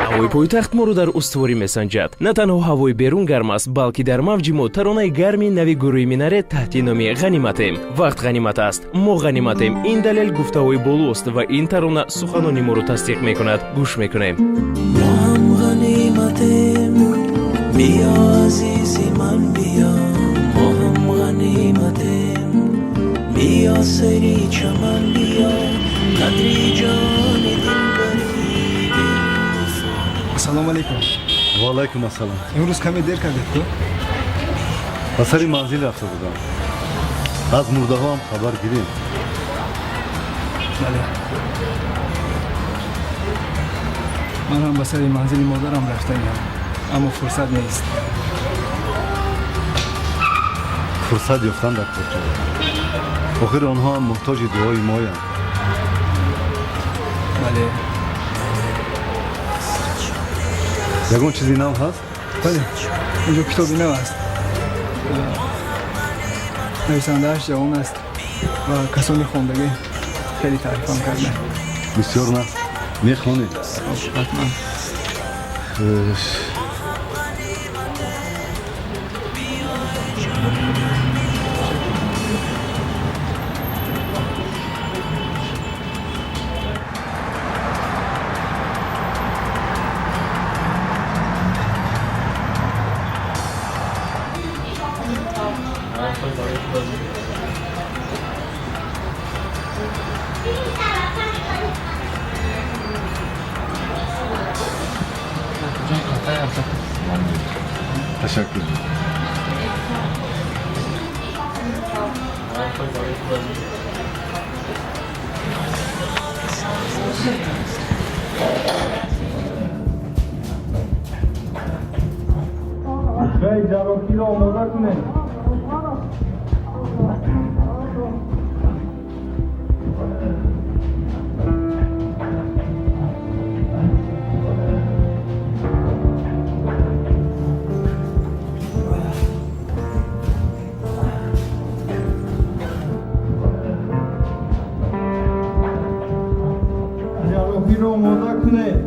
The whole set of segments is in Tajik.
Ҳавои пойтахт моро дар устуворӣ месанҷад. На танҳо ҳавои берун гарм аст, балки дар мавҷи мо таронаи гарми нави гурӯҳи Минарет таҳти номи «Ғаниматем». Вақт ғанимат аст, мо ғаниматем. Ин далел гуфтаҳои болост ва ин тарона суханони моро тасдиқ мекунад. Гӯш мекунем. Мо ҳам ғаниматем, биё, азизи ман, биё. Мо ҳам ғаниматем, биё, сари чаман биё, қадри ҷони дилбари. Ассалому алайкум. Ва алайкум ассалом. Имрӯз каме дер кардед ку? Ба сари манзил рафта будам, аз мурдаҳоам хабар гирем. Бале, ман ҳам ба сари манзили модарам рафтаниям, аммо фурсат нест. Фурсат ёфтан дар кор. Охир онҳо ҳам муҳтоҷи дуои моянд. Бале. Ягон чизи нав ҳаст? Бале, инҷо китоби нав аст. Нависандааш ҷавон аст ва касони хондагӣ хеле таърифам карданд. Бисёр на, мехонед. Ҳатман. Хуш. Ташаккур. Ҷарроҳиро омода кунед. Ҷарроҳиро омода кунед.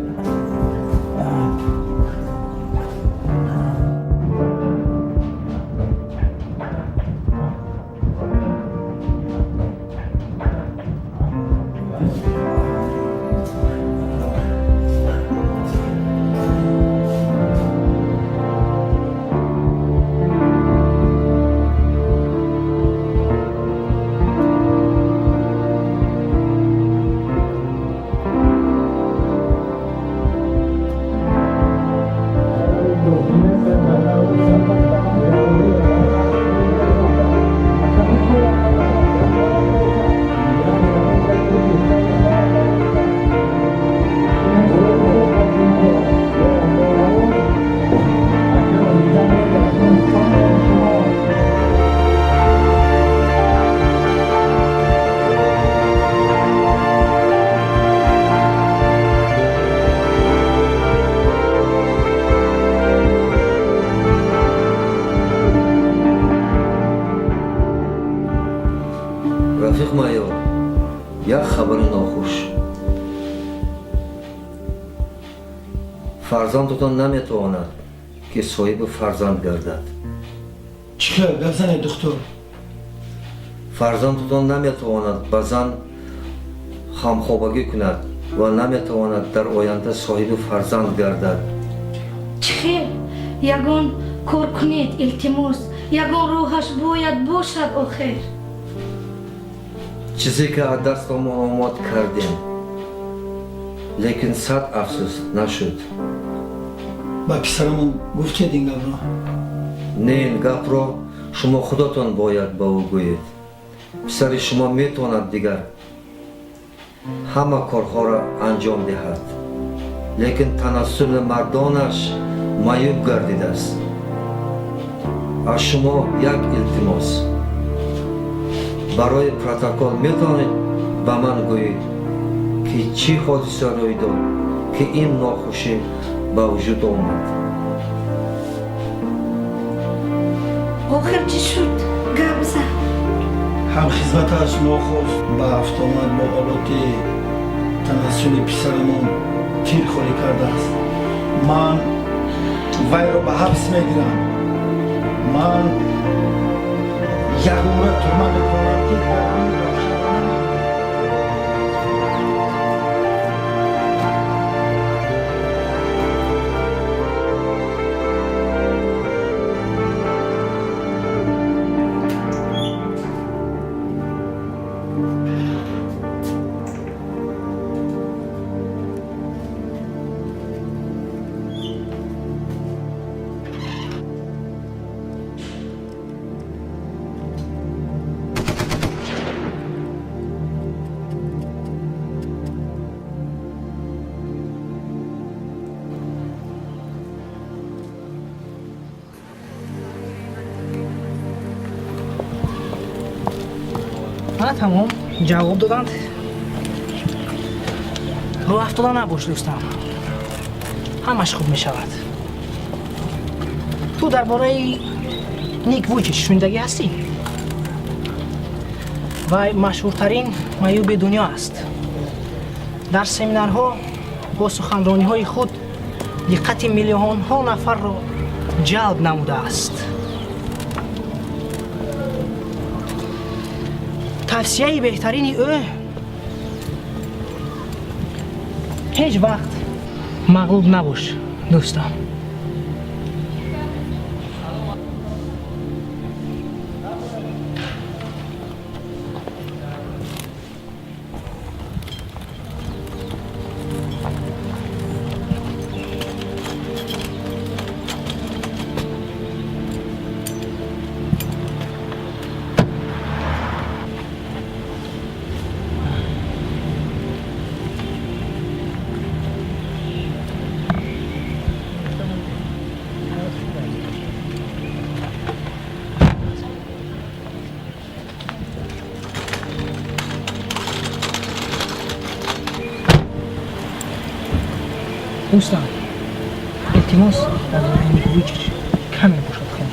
Рафиқ майор, як хабари нохуш: фарзандатон наметавонад, ки соҳиби фарзанд гардад. Чӣ хел? Гап занед, духтур. Фарзандатон наметавонад ба зан ҳамхобагӣ кунад ва наметавонад дар оянда соҳиби фарзанд гардад. Чӣ хел? Ягон кор кунед, илтимос. Ягон роҳаш бояд бошад охир. Чизе ки аз дастамон омад, кардем, лекин сад афсӯс, нашуд. Ба писарамон гуфтед ин гапро? Не, ин гапро шумо худатон бояд ба ӯ гӯед. Писари шумо метавонад дигар ҳама корҳоро анҷом диҳад, лекин танасули мардонаш маъюб гардидааст. Аз шумо як илтимос: барои протокол метавонед ба ман гӯед, ки чӣ ҳодиса рӯй дод, ки ин нохушӣ ба вуҷуд омад? Охир чӣ шуд? Гап зан. Ҳамхизматаш нохост ба автомат бо олоти Танасули писарамон тир холӣ кардааст. Ман вайро ба ҳабс мегирам. Ман ягона турма метавонам, ки дар рӯи. Мана, тамом, ҷавоб доданд. Рӯ афтода набош, дӯстам, ҳамаш хуб мешавад. Ту дар бораи Ник Вуйчич шунидагӣ ҳастӣ? Вай машҳуртарин маъюби дунё аст. Дар семинарҳо бо суханрониҳои худ диққати миллионҳо нафарро ҷалб намудааст. Тавсияи беҳтарини ӯ: ҳеҷ вақт мағлуб набош, дӯстам. Дӯстам, илтимос, дар бораи Ник Вуйчич каме бошад хон.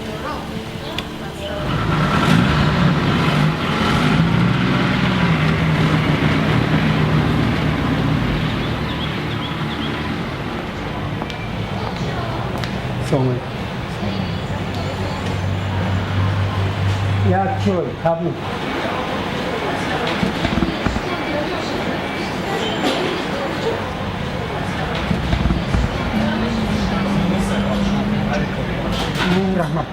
Салом алейкум. Як чой кабуд. Раҳмат.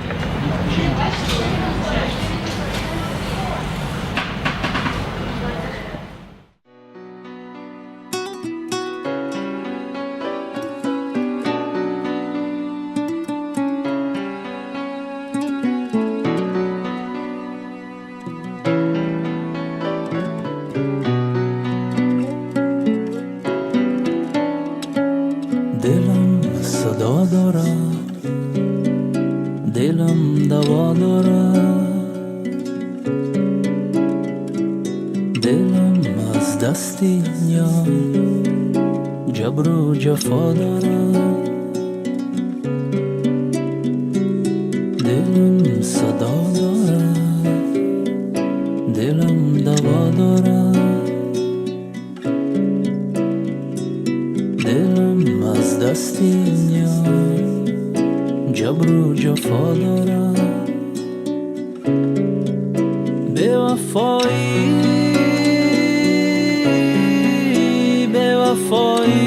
Дилам садо дорад, дилам даво дорад, дилам аз дасти ёр ҷабру ҷафо дорад. Дилам садо дорад, дилам даво дорад, дилам аз дасти ёр ҷабру ҷафо дорад. Бевафоӣ, бевафоӣ,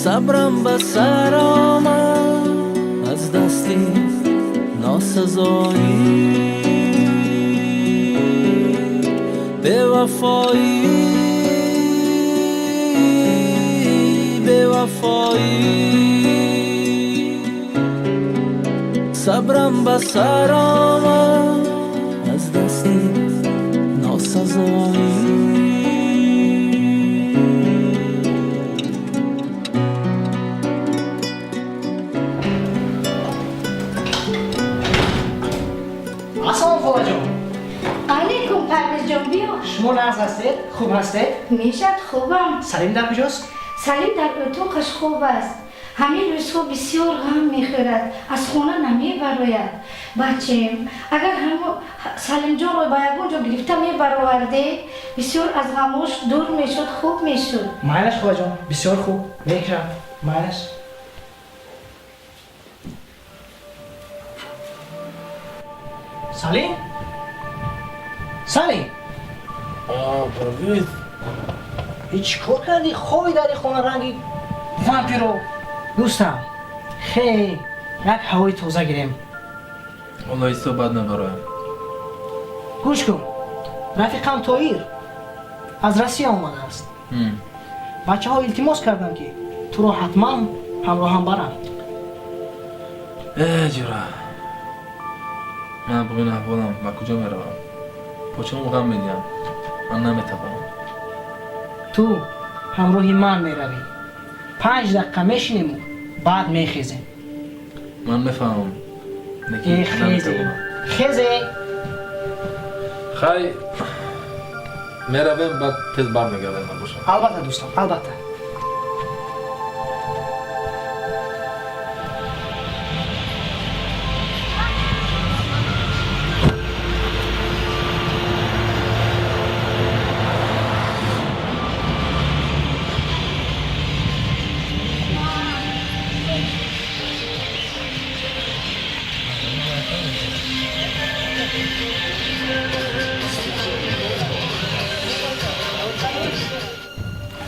сабрам ба сар омад аз дасти носазоӣ. Бевафоӣ, бевафоӣ, сабрам ба сар омад аз дасти носазоӣ. Ассалом, холаҷон. Алейкум, Парвизҷон, биё. Шумо нағз ҳастед? Хуб ҳастед? Мешад, хубам. Салим дар куҷост? Салим дар утоқаш хоб аст. Ҳамин рӯзҳо бисёр ғам мехӯрад, аз хона намебарояд. Бачем, агар ҳамо Салимҷонро ба ягон ҷо гирифта мебароварде, бисёр аз ғамош дур мешуд, хуб мешуд. Майлаш, холаҷон, бисёр хуб мекушам, майлаш. Салим, Салим! Парвиз. И чӣ кор кардӣ? Хоби дар ин хона ранги вампиро. Дӯстам, хе, як ҳавои тоза гирем. Ҳоло ҳисобат набароям. Гӯш кун, рафиқам Тоир аз Россия омадааст. Бачаҳо илтимос карданд, ки туро ҳатман ҳамроҳам баранд. Э, ҷура, ман бо ин аҳволам ба куҷо меравам? Почаам ғам медиҳам, ман наметавонам. Ту ҳамроҳи ман меравӣ. 5 дақиқа мешинему баъд мехезем. Ман мефаҳмам, лекин Э, хезе. наметавонам. Хезе. Хай, меравем, баъд тез бармегардем, набошам. Албатта, дӯстам, албатта.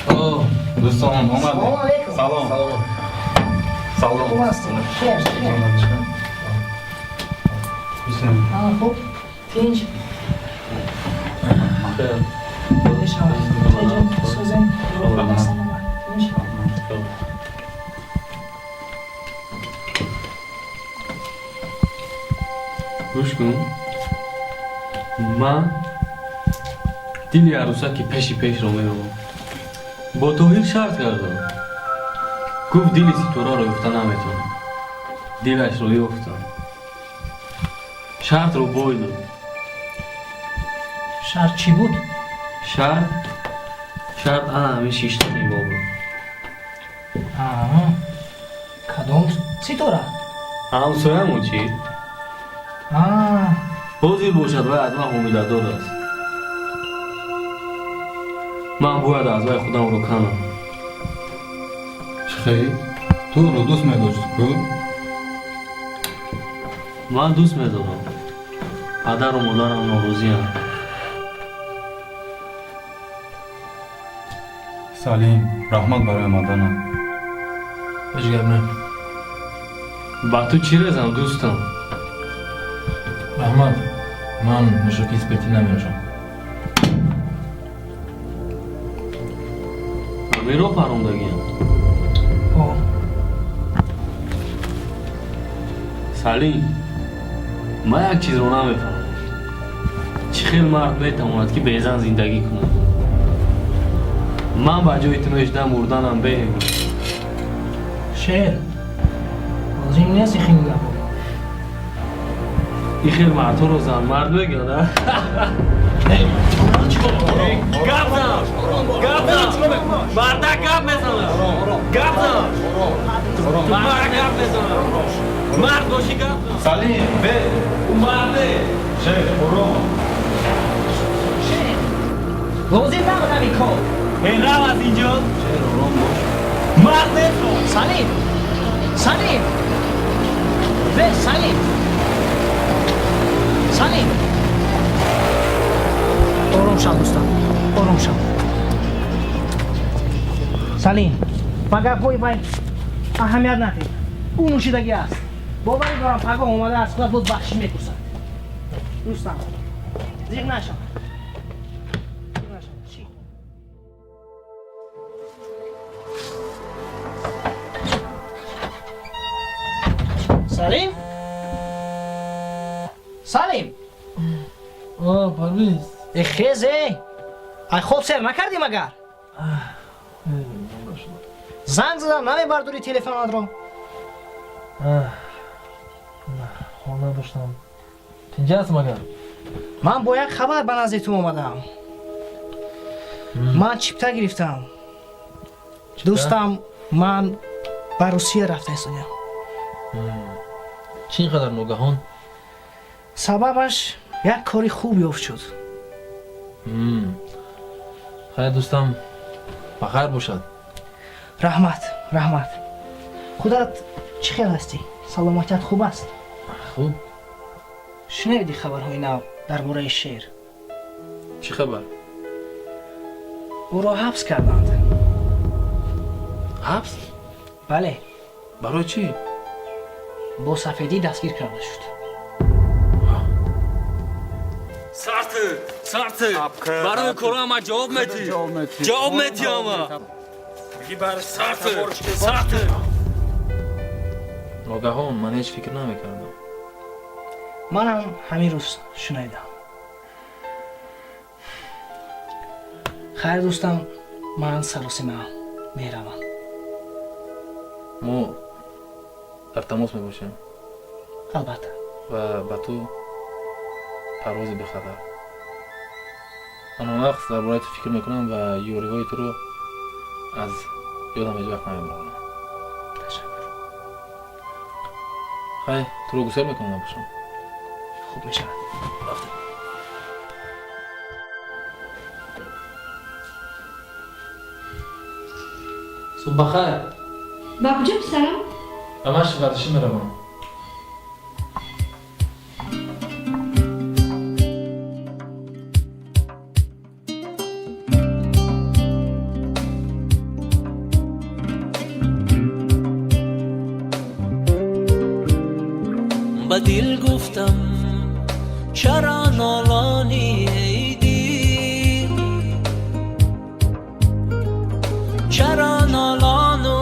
О, Дӯстон, омадем. Салому алейкум. Салом, салом. Хуб ҳастем, хер, хер. Хуб, тинҷ мешавад. Созем. Тинҷ. Гӯш кун, ман дили арӯсаки пеши пешро меёбам. Бо Тоҳир шарт кардам, гуфт дили Ситораро ёфта наметавонам. Дилашро ёфтам, шартро бой дод. Шарт чӣ буд? Шарт ана ҳамин шиштани мо буд. Кадом Ситора? Ҳамсоямон чӣ? Ҳозир бошад, вай аз ман ҳомиладор аст. Ман бояд аз вай худамро канам. Чӣ хел? Ту ӯро дӯст медошти ку? Ман дӯст медорам, падару модарам норозианд. Салим, раҳмат барои омаданат. Ҳеҷ гап не. Ба ту чӣ резам, дӯстам? Раҳмат, ман нӯшокии спиртӣ наменӯшам. Ҳамиро парондагиам. О. Салим, ман як чизро намефаҳмам: чӣ хел мард метавонад, ки безан зиндагӣ кунад? Ман ба ҷои ту мешудам, мурданам беҳ. Шер, лозим нест ихин гапо. Ин хел мардҳоро занмард мегӯянд, а? Гап зан, гап зан, мардак гап мезанад. Гап зан, мардак гап мезанад. Мард бошӣ, гап зан. Салим, бе. Ӯ марде. Шер, ором. Шер, лозим набуд ҳамин кор. Э, рав аз инҷо. Шер, ором бош. Мард нестон. Салим, Салим, бе, Салим, Салим, ором шав, дӯстам, ором шав. Салим, ба гапҳои вай аҳамият надиҳ. Ӯ нӯшидагӣ аст. Боварӣ дорам, пагоҳ омада аз худат боз бахшиш мепурсад. Дӯстам, зиқ нашав. Зиқ нашав. Чӣ? Салим, Салим! О, Парвиз. Э, хезе! Ай, хоб сер накардӣ магар? Занг задам, намебардорӣ телефонатро. Ҳол надоштам. Тинҷа аст магар? Ман бо як хабар ба назди ту омадам. Ман чипта гирифтам, дӯстам. Ман Ба Русия рафта истодиам. Чӣ ин қадар ногаҳон? Сабабаш як кори хуб ёфт шуд. Хайр, дӯстам, ба хайр бошад. Раҳмат, раҳмат. Худат чӣ хел ҳастӣ? Саломатият хуб аст? Хуб. Шунавиди хабарҳои нав дар бораи Шер? Чӣ хабар? Ӯро ҳабс карданд. Ҳабс? Бале. Барои чӣ? Бо сафедӣ дастгир карда шуд. Сарты, сарты. Барои кора ама ҷавоб метӣ. Ҷавоб метӣ ама. Сарты, сарты. Ногаҳон ман ҳеҷ фикр намекардам. Манам ҳамин рӯз шунидам. Хайр, дӯстам, ман саросима меравам. Мо дар тамос мебошем. Албатта. Ва ба ту парвози бехатар. Ман он вақт дар бораи ту фикр мекунам ва ёриҳои туро аз ёдам ҳеҷ вақт намебарам. Ташаккур. Хай, туро гусел мекунам набошам. Хуб мешавад. Рафтем. Субҳ бахайр. Ба куҷо, писарам? Ба машқи варзишӣ меравам. Ба дил гуфтам, чаро нолонӣ, эй дил, чаро нолону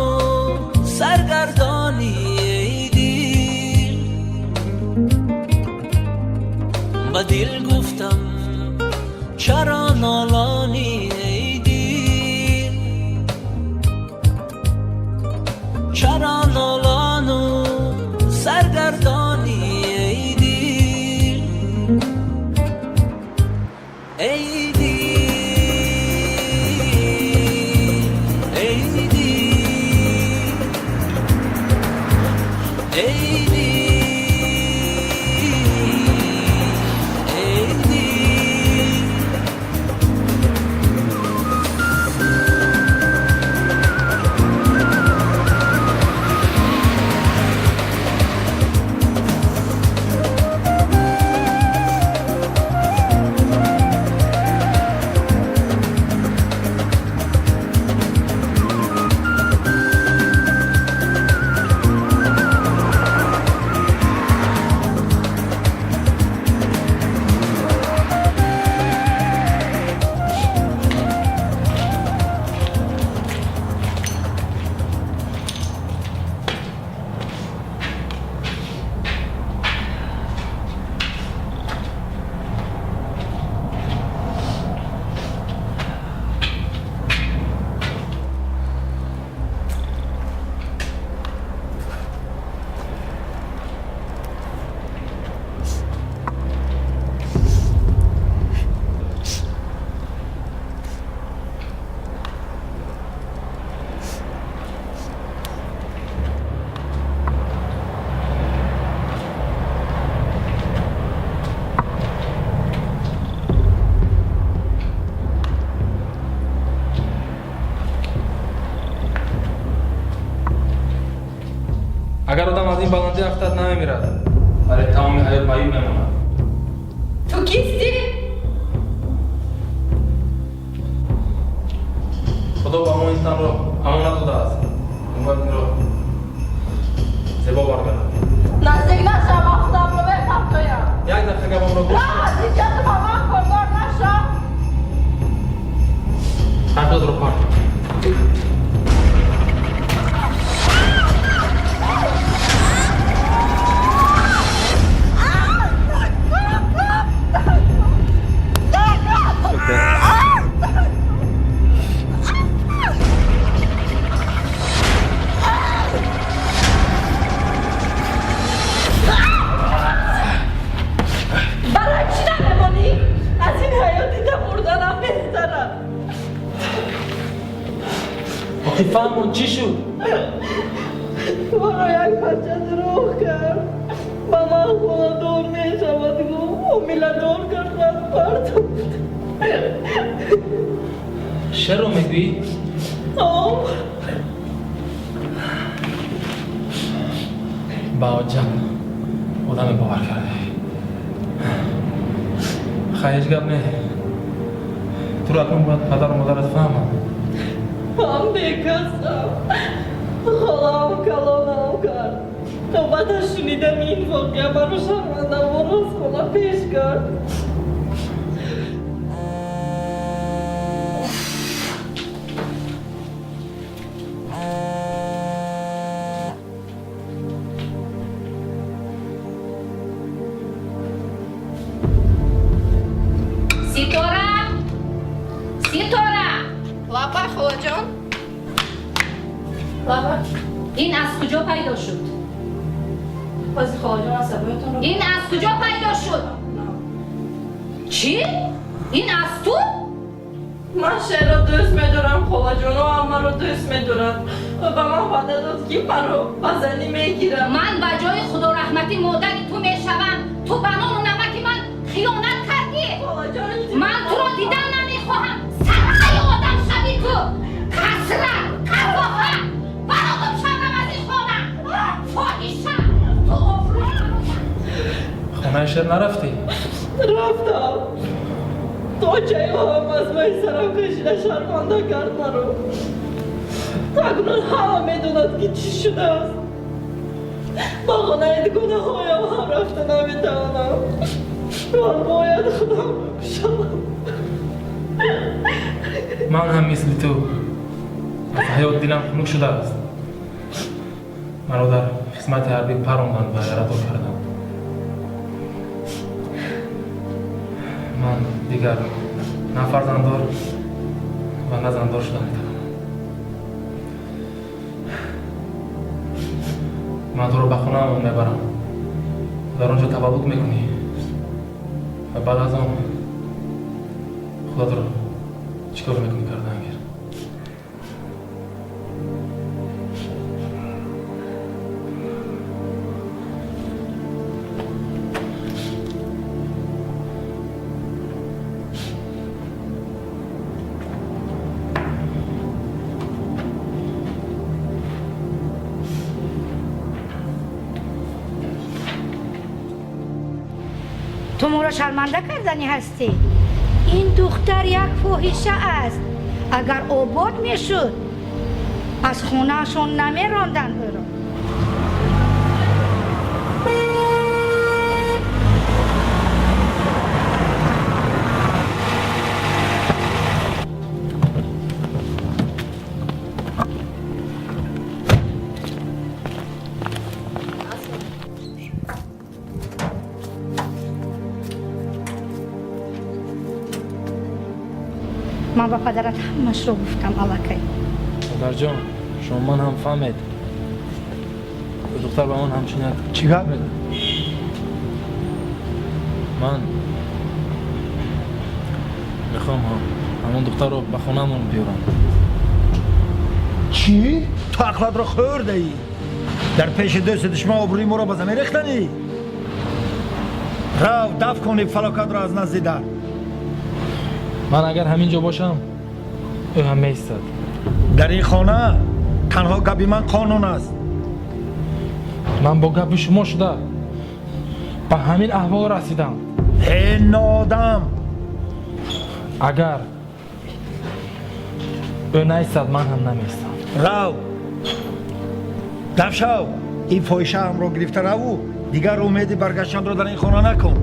саргардонӣ, эй дил? Ба дил гуфтам, чаро нолонӣ, эй дил, чаро нолону саргардонӣ, эй дил, эй дил, эй дил, эй дил, эй дил. Агар одам аз ин баландӣ афтад, намемирад, вале тамоми ҳаёт маъюб мемонад. Ту кистӣ? Худо ба мо ин танро амонат додааст, мо бояд инро зебо баргардонем. Наздик нашав, ман худамро мепартоям. Як дақиқа гапамро гӯш Раҳ, аз ҳиҷҷату ба ман кордор нашав. Ҳарфотро парт. Барои чӣ намемонӣ? Аз ин ҳаёт дида мурданам беҳтарам. Охи, фаҳмон, чӣ шуд? Маро як бача дурӯғ кард. Ба ман хонадор мешавад, гуфт, ҳомиладор кард, баъд партофт. Шерро мегӯӣ? Ба оҷам одаме бовар карда. Хай, ҳеҷ гап не. Туро акнун бояд падару модарат фаҳманд. Ман бекасам. Холаам калонам кард. То баъд аз шунидани ин воқеа маро шармандавор аз хона пеш кард. Ситора! Ситора! Лаббай, холаҷон. Лаббай. Ин аз куҷо пайдо шуд? Бози холаҷон асабиётонро. Ин аз куҷо пайдо шуд? Чӣ? Ин аз ту? Ман шеърро дӯст медорам, холаҷон, ӯ ҳам маро дӯст медорад. Ӯ ба ман ваъда дод, ки маро ба занӣ мегирад. Ман ба ҷои худораҳматӣ модари ту мешавам. Ту ба нону намаки ман хиёнат кардӣ. Ман туро дидан намехоҳам. Сарқаи одам шавӣ ту. Касра, қазофа. Бародум шавам аз ин хона. Фоҳиша. Ту обрӯи маро. Хонаи шер нарафтӣ? Рафтам. То ҷайҳо ҳам аз май сарам кашида шарманда кард маро. Акнун ҳама медонад, ки чӣ шудааст. Ба хонаи дугонаҳоям ҳам рафта наметавонам. Ман бояд худамро кушам. Ман ҳам мисли ту аз ҳаёт дилам хунук шудааст. Маро дар хизмати ҳарбӣ паронданд ва ярадор карданд. Ман дигар на фарзанддор ва на зандор шуда метавонам. Ман туро ба хонаамон мебарам. Дар он ҷо таваллуд мекунӣ ва баъд аз он худатро чӣ кор мекунӣ, кардан гир. Ту моро шарманда карданӣ ҳастӣ. Ин духтар як фоҳиша аст. Агар обод мешуд, аз хонаашон намеронданд ӯро. Ман ба падарат ҳамашро гуфтам аллакай. Модарҷон, шумо ман ҳам фаҳмед. Духтар ба ман ҳамчун як чӣ гап? Ман мехоҳам ҳамон духтарро ба хонаамон биёрам. Чӣ? Ту ақлатро хӯрдаӣ? Дар пеши дӯсти душман обрӯи моро ба замин рехтанӣ? Рав, дафт кун ин фалокатро аз назди дар. Ман агар ҳамин ҷо бошам, ӯ ҳам меистад. Дар ин хона танҳо гапи ман қонун аст. Ман бо гапи шумо шуда ба ҳамин аҳвол расидам. Э ноодам! Агар ӯ наистад, ман ҳам намеистам. Рав, дафт шав. Ин фоҳишаамро гирифта раву дигар умеди баргаштанро дар ин хона накун.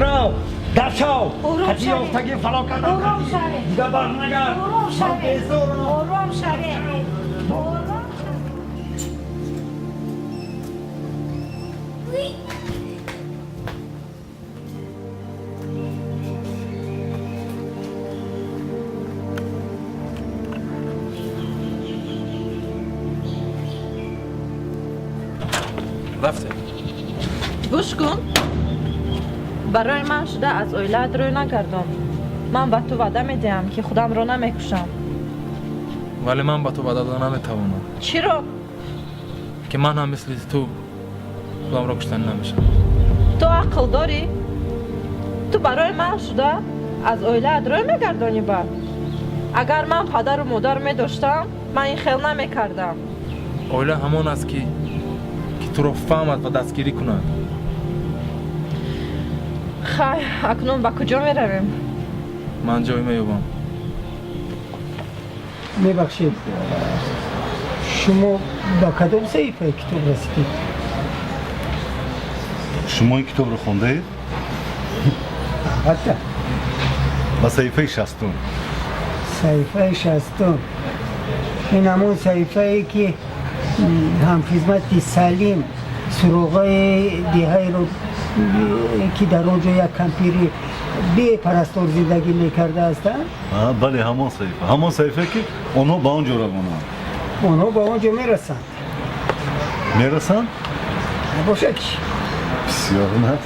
Рав, дафт шав. Ором шавед. Ёфтаги фалокат Ором шавед. дигар барнагард. Ором Ман шавед. безорам. Ором шавед. Ором шавед. Рафтем. Гӯш кун. Барои ман шуда аз оилаат рӯй нагардон. Ман ба ту ваъда медиҳам, ки худамро намекушам. Вале ман ба ту ваъда дода наметавонам. Чиро? Ки ман ҳам мисли ту худамро куштанӣ намешавам. Ту ақл дорӣ? Ту барои ман шуда аз оилаат рӯй мегардонӣ ба? Агар ман падару модар медоштам, ман ин хел намекардам. Оила ҳамон аст, ки туро фаҳмад ва дастгирӣ кунад. Хай, акнун ба куҷо меравем? Ман ҷой меёбам. Мебахшед, шумо ба кадом саҳифаи китоб расидед? Шумо ин китобро хондаед? Албатта. Ба саҳифаи 60-ум. Саҳифаи 60-ум, ин ҳамон саҳифае, ки ҳамхизмати Салим суроғаи деҳаеро, ки дар он ҷо як кампири бепарастор зиндагӣ мекардааст? Бале, ҳамон саҳифа, ҳамон саҳифае, ки онҳо ба он ҷо равонанд. Онҳо ба он ҷо мерасанд. Мерасанд? Набошад чӣ? Бисёр нағз.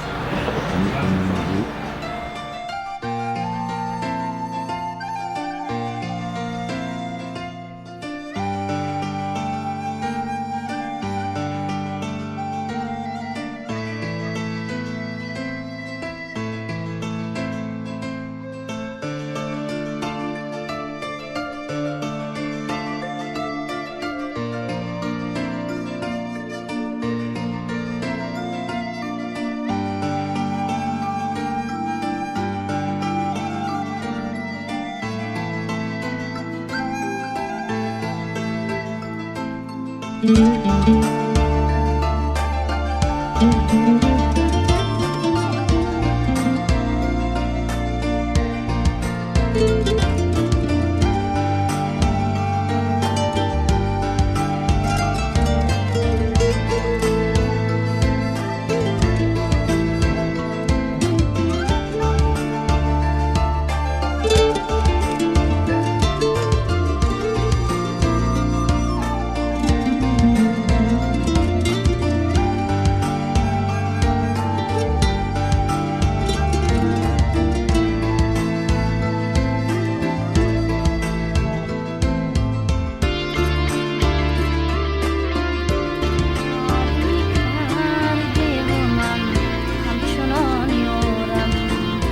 Ҳамчунон ёрам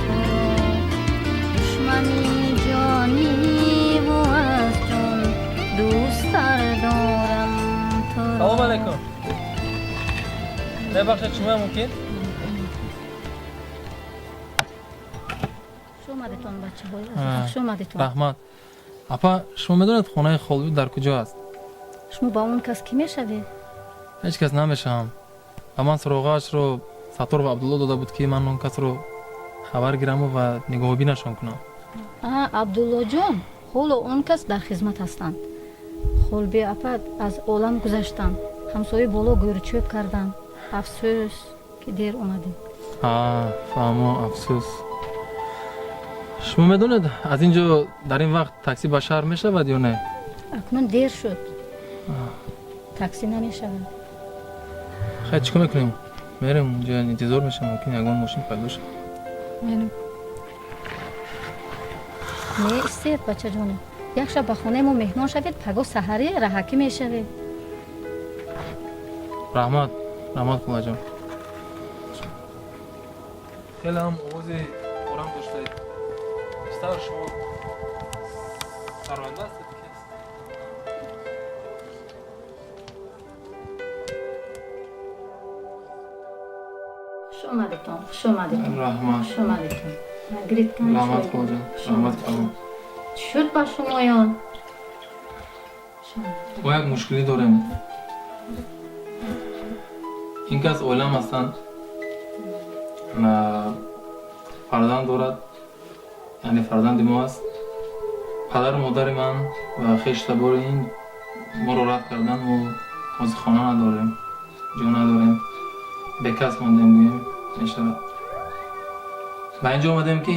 туро, душмани ҷониву аз ҷон дӯсттар дорам туро. Салом алейкум, мебахшед, шумо мумкин? Хуш омадетон, бачаҳои азиз, хуш омадетон. Раҳмат, апа. Шумо медонед, хонаи Холбибӣ дар куҷо аст? Шумо ба он кас кӣ мешавед? Ҳеҷ кас намешавам. Ба ман суроғаашро Сатторов Абдулло дода буд, ки ман он касро хабар гираму ва нигоҳубинашон кунам. А, Абдуллоҷон, ҳоло он кас дар хизмат ҳастанд. Холби апа аз олам гузаштанд, ҳамсояи боло гӯрчӯб карданд. Афсӯс, ки дер омадем. А, фаҳмо, афсӯс. Шумо медонед, аз ин ҷо дар ин вақт таксӣ ба шаҳр мешавад ё не? Акнун дер шуд, таксӣ намешавад. Хай, чӣ кор мекунем? Мерем унҷо, интизор мешавем, мумкин ягон мошин пайдо шавад. Мерем. Не, истед, бачаҷонам, як шаб ба хонаи мо меҳмон шавед, пагоҳ саҳарӣ раҳакӣ мешавед. Раҳмат, раҳмат, холаҷон. Хеле ҳам овози орам доштаед. Чӣ шумо сароянда ҳастед? Ки ҳаст? Хуш омадетон, хуш омадетон. Раҳмат. Хуш омадетон. Нагиридтан. Раҳмат, холаҷон, раҳмат калон. Чӣ шуд ба шумоён? Мо як мушкилӣ дорем. Ин кас оилам ҳастанд, фарзанд дорад, яъне фарзанди мо аст. Падару модари ман ва хештабори ин моро рад карданд. Мо ҳозир хона надорем, ҷо надорем, бекас мондем, гӯем мешавад. Ба ин ҷо омадем, ки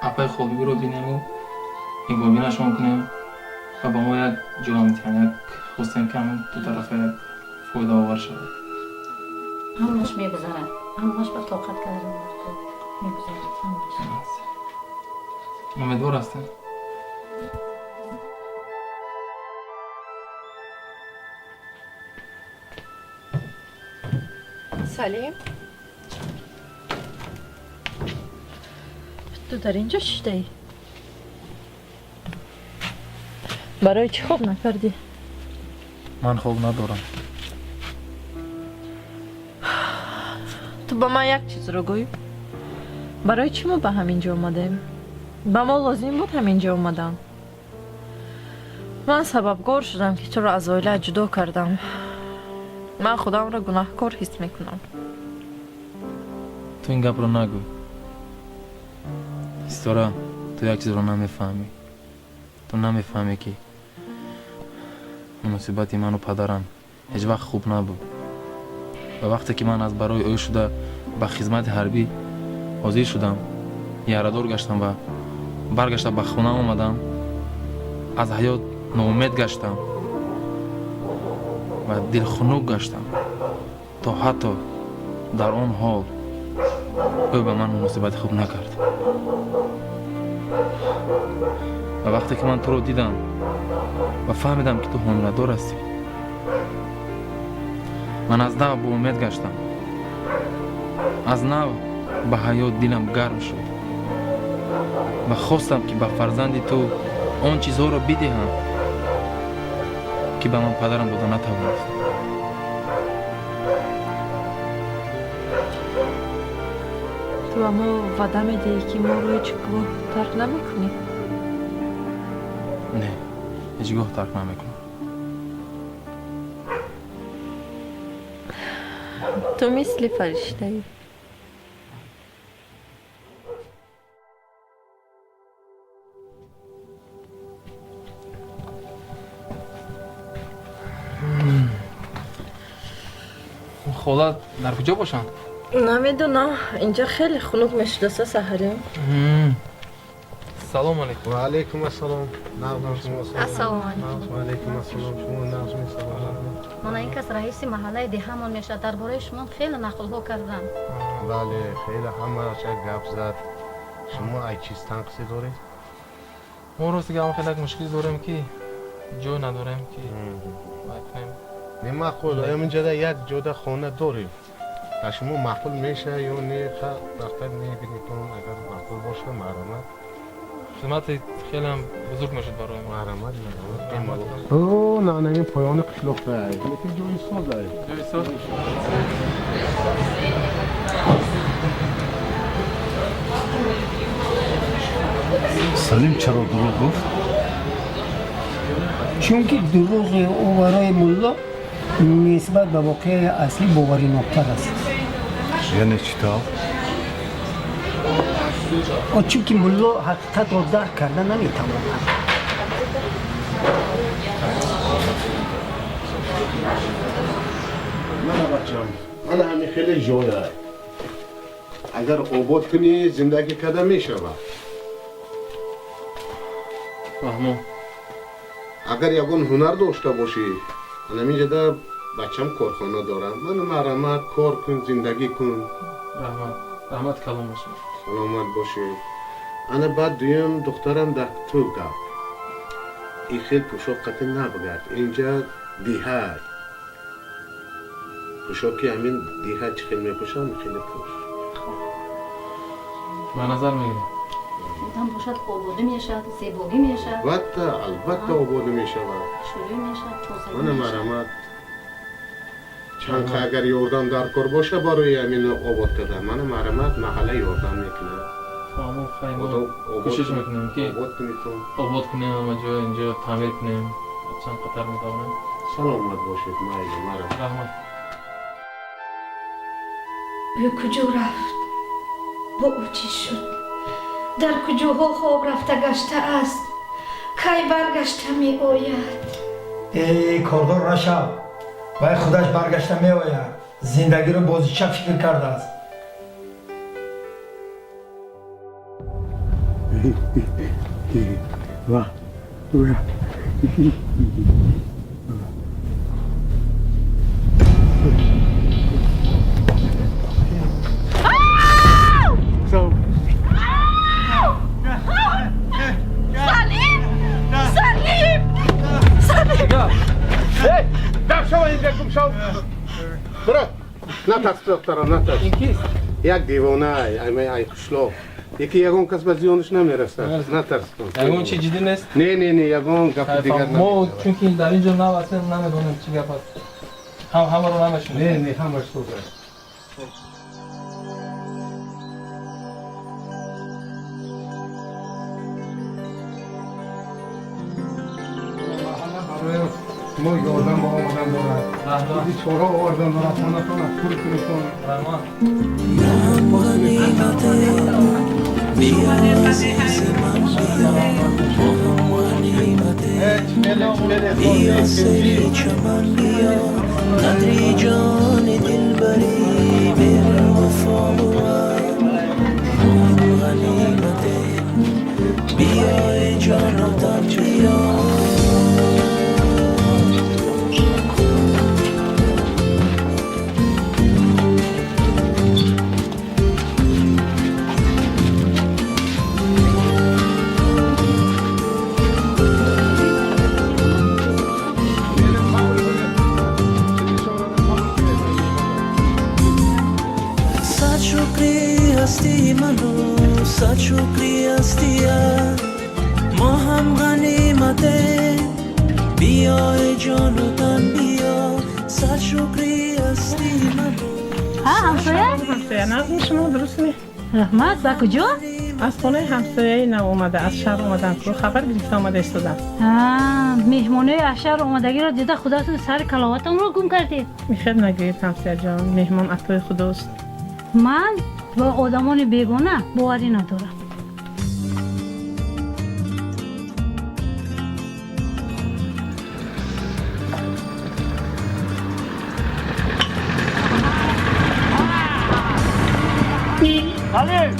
апаи Холбибиро бинему нигоҳбинашон кунем ва ба мо як ҷо медиҳанд. Як хостем, ки ҳамон дутарафа як фоидаовар шавад. Ҳамаш мегузарад, ҳамаш ба тоқат кардан мегузарад, ҳамаш. Умедвор ҳастем. Салим, ту дар ин ҷо шиштаӣ? Барои чӣ хоб накардӣ? Ман хоб надорам. Ту ба ман як чизро гӯй, барои чӣ мо ба ҳамин ҷо омадем? Ба мо лозим буд ҳамин ҷо омадан? Ман сабабгор шудам, ки туро аз оила ҷудо кардам. Ман худамро гунаҳкор ҳис мекунам. Ту ин гапро нагӯ, Ситора. Ту як чизро намефаҳмӣ. Ту намефаҳмӣ, ки муносибати ману падарам ҳеҷ вақт хуб набуд. Ва вақте ки ман аз барои ӯ шуда ба хизмати ҳарбӣ ҳозир шудам, ярадор гаштам ва баргашта ба хона омадам, аз ҳаёт ноумед гаштам ва дилхунук гаштам. То ҳатто дар он ҳол ӯ ба ман муносибати хуб накард. Ва вақте ки ман туро дидам ва фаҳмидам, ки ту ҳомиладор ҳастӣ, ман аз нав боумед гаштам, аз нав ба ҳаёт дилам гарм шуд ва хостам, ки ба фарзанди ту он чизҳоро бидиҳам, ки ба ман падарам дода натавонист. Ту ба мо ваъда медиҳӣ, ки моро ҳеҷ гоҳ тарк намекунӣ? Не, ҳеҷ гоҳ тарк намекунам. Ту мисли фариштаӣ. Хола дар куҷо бошанд? Намедонам, инҷа хеле хунук мешудаса саҳарим. Салом алейкум. Ва алейкум ассалом. Ассалому алейкум. Ва алейкум ассалом. Шумо нағз месалом. Мана ин кас раиси маҳаллаи деҳамон мешавад. Дар бораи шумо хеле нақлҳо карданд. Бале, хеле ҳамааш як гап зад. Шумо ай чиз танқисе доред? Мо рости гап хеле як мушкил дорем, ки ҷой надорем, ки вай кунем. Не маъқул, ҳаминҷода як ҷода хона дорем. Ба шумо маъқул мешавад ё не? Рафта мебинедон, агар маъқул боша, марҳамат. Хизмати хелеам бузург мешуд барои мо. Марҳамат, марҳамат. О, на, на, ин поёни қишлоқда. Лекин ҷои соз ай. Ҷои соз? Салим чаро дурӯғ гуфт? Чунки дурӯғи ӯ барои мулло нисбат ба воқеаи аслӣ боваринокатар аст. Яъне чӣ тавр? Чунки мулло ҳақиқатро дарк карда наметавонад. Мана бачам, мана ҳамин хеле ҷоя. Агар обод кунӣ, зиндагӣ карда мешавад. Фаҳмом. Агар ягон ҳунар дошта бошӣ, ҳаминҷода бачам корхона дорам. Мана марҳамат, кор кун, зиндагӣ кун. Раҳмат, раҳмат калом бошед. Саломат бошед. Ана баъд дуюм духтарам дар ту гап. Ин хел пӯшок қатӣ набигард. Инҷа диҳа. Пӯшоки ҳамин диҳа чӣ хел мепӯшам, хеле пӯш. Ба назар мегирам. Одам бошад, ободӣ мешавад, зебогӣ мешавад. Албатта, албатта ободӣ мешавад. Шӯрӣ мешавад, тозагӣ Мана мешавад. марҳамат. Чанд агар ёрдам дар кор боша барои ҳамин обод кардан, мана марҳамат, маҳалла ёрдам мекунад. Фаҳмом, хай мо Обод кӯшиш кунед. мекунем, ки обод кунед. Обод кунем, ҳама ҷо инҷо таъмир кунем, чанд қатар метавонем. Саломат бошед, майли, марҳамат. Раҳмат. Ӯ куҷо рафт? Бо ӯ чӣ шуд? Дар куҷоҳо хоб рафта гаштааст? Кай баргашта меояд? Э, кордор нашав, вай худаш баргашта меояд. Зиндагиро бозича фикр кардааст. Ва ура. Салим! Салим! Салим! Эй, дам шава, инҷа гум шав. Бира. Натарс, духтарам, натарс. Ин кист? Як девона, ай қишлоқ. Яки ягон кас ба зиёнаш намерасад. Натарс. Ягон чи ҷиддӣ нест? Не, не, не, ягон гапи дигар. Мо чунки дар ин ҷо нав ҳастем, намедонем чӣ гап аст. Ҳамаро намешунем. Не, не, ҳамаш соз аст. Мо ёрдам ба омадан дорад. Чора овардан дорад, хонатон пур кунитон. بیا سری چمن بیا قدری جان دلبری به وفا بود غنیمته بیا ای جان و تن بیا. شکری هستیه ما هم غنیمته بیا ای جان و تن بیا صد شکری هستی منو. ҳамсоя? Ҳамсоя, назми шумо дуруст не? Раҳмат. Ба куҷо? Аз хонаи ҳамсояи нав омада, аз шаҳр омадан, ку хабар гирифта омада истодам. Меҳмонои аз шаҳр омадагиро дида худатон сари каловатонро гум кардед. Мехел нагӯед, ҳамсояҷон, меҳмон атои худост. Ман ба одамони бегона боварӣ надорам. Алим!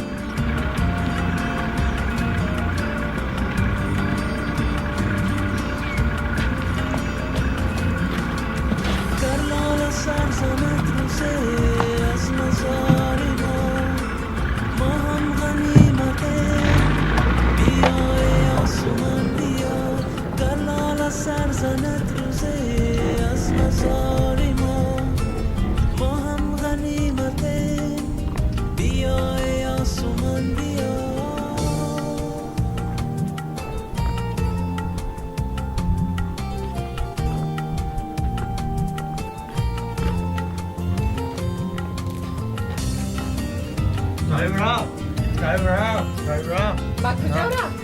Ба куҷо рафт?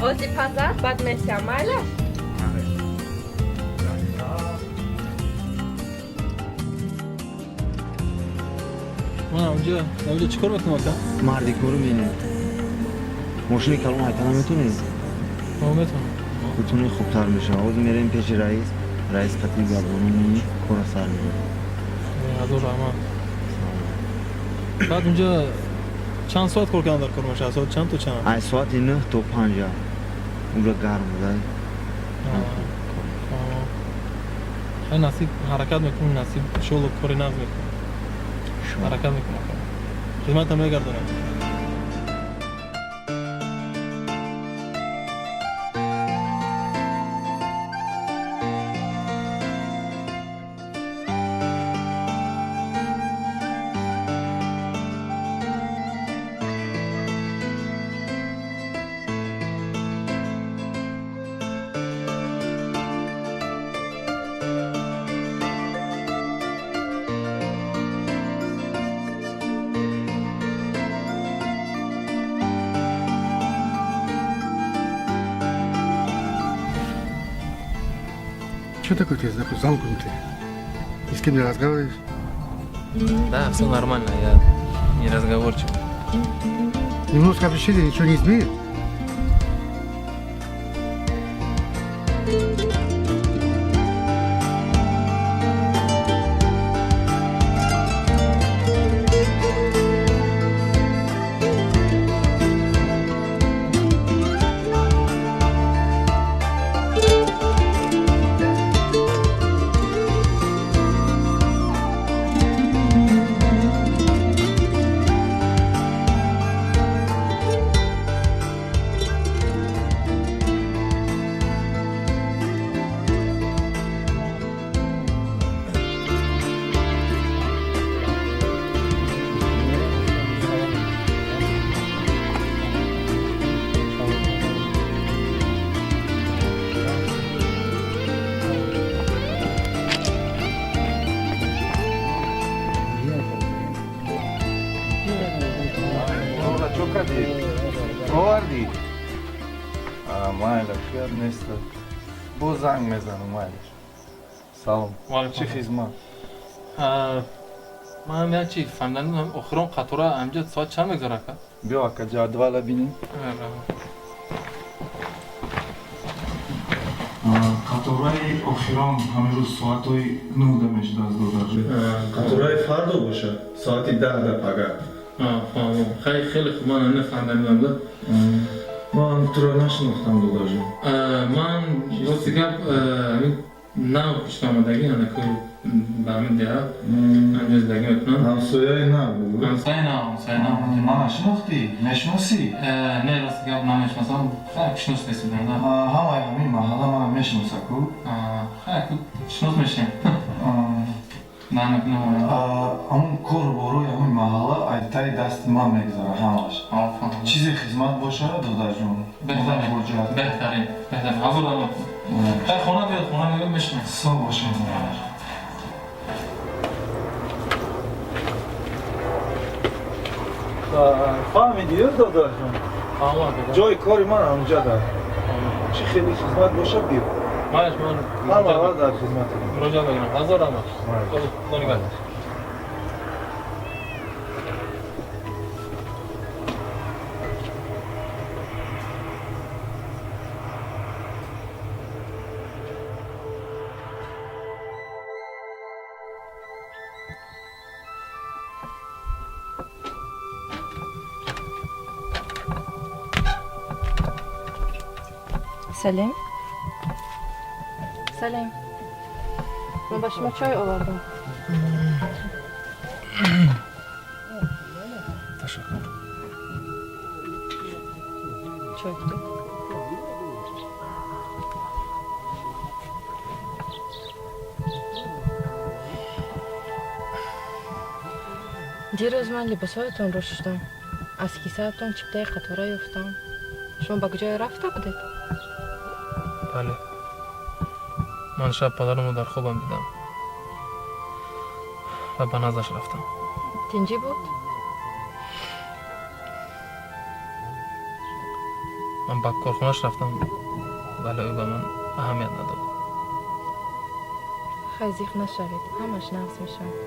Ози пазад, баъд месиям, майлаш? Ман онҷо чӣ кор мекунам, ака? Марди кору менем. Мошини калон ҳайта наметонӣ? Метавонам. Бутуни хубтар мешавад. Ҳозир мерем пеши раис, раис қатъи гапзонӣ кора сар мебарад. Ҳазор раҳмат. Баъд унҷо чанд соат кор кардан дар кор мешавад? Соат чанд то чанд? Ай соати 9 то 5. Унҷо гарм буда. Хай, насиб, ҳаракат мекунем, насиб, иншоалло кори нағз мекунем. Ҳаракат мекунам. Хизматам мегардонам. Что такое ты такой замкнутый? Ни с кем не разговариваешь? Да, все нормально, я не разговорчив. Немножко общения ничего не изменит? Майла, гап нест. Боз занг мезанам, майлаш. Салом. Чӣ хизмат? Ман як чи фаҳмидан, охирон қатора ҳамҷа соат чанд мегзара, ака? Биё, ака, ҷадвала бинем. Қатораи охирон ҳамин рӯз соатҳои 9-да мешудааст, додарҷон. Қатораи фардо бошад соати 10-да пага. Фаҳмом. Хай, хеле хуб, ман нафаҳмидам да. Ман туро нашинохтам, додарҷон. Ман, рости гап, ҳамин нав кӯчида омадагӣ, анаку ба ҳамин деҳа ҳамҷо зиндагӣ мекунам. Ҳамсояи нав? Ҳамсояи нав, ҳамсояи нав. Мана шинохтӣ? Мешиносӣ? Не, рости гап, намешиносам. Хай, шинос нестидам да. Ҳамаи ҳамин маҳалла мана мешиноса ку. Хай, ку шинос мешем. Ҳамун кору борои ҳамин маҳалла айтаи дасти ман мегузара ҳамаш. Чизе хизмат бошад, додарҷон. Беҳтарин, беҳтарин, беҳтарин. Ҳазор раҳмат. Хай, хона биёд, хона биёд, мешинем. Сог бошед. Фаҳмидӣ, додарҷон? Ҷои кори ман ҳамҷа дар. Чӣ хеле хизмат бошад, биё. Майлаш, ман ҳама вақт дар хизматам. Муроҷиат мекунам. Ҳазор раҳмат. Худо нигаҳдор. Салим, Салим, ман ба шумо чой овардам. Ташаккур. Чой гиред. Дирӯз ман либосҳоятонро шуштам. Аз кисаатон чиптаи қатора ёфтам. Шумо ба куҷое рафта будед? Бале, ман шаб падарамро дар хобам дидам ва ба наздаш рафтам. Тинҷӣ буд? Ман ба корхонаш рафтам, вале ӯ ба ман аҳамият надод. Хай, зиқ нашавед, ҳамаш нағз мешавад.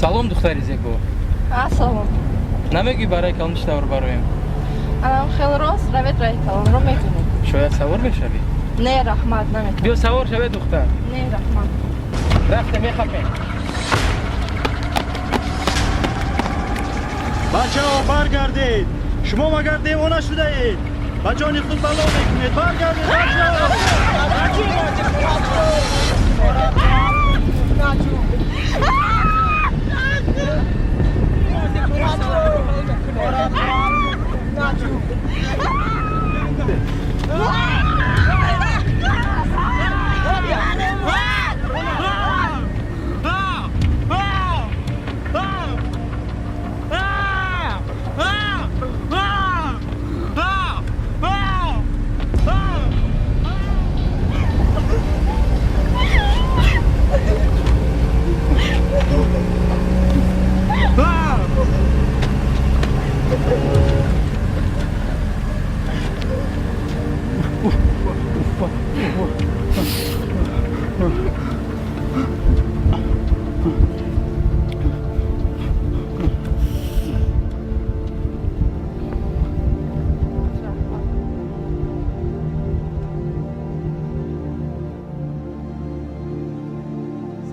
Салом, духтари зебо. Салом. Намегӯӣ, барои калон чӣ тавр бароем? Анам хеле рост равед, раи калонро мебинед. Шояд савор мешавӣ? Не, раҳмат, наметавонам. Биё, савор шавед, духтар. Не, раҳмат. Рафте, мехапем. Бачаҳо, баргардед! Шумо магар девона шудаед? Ба ҷони худ бало мекунед. Баргардед, бачаҳо!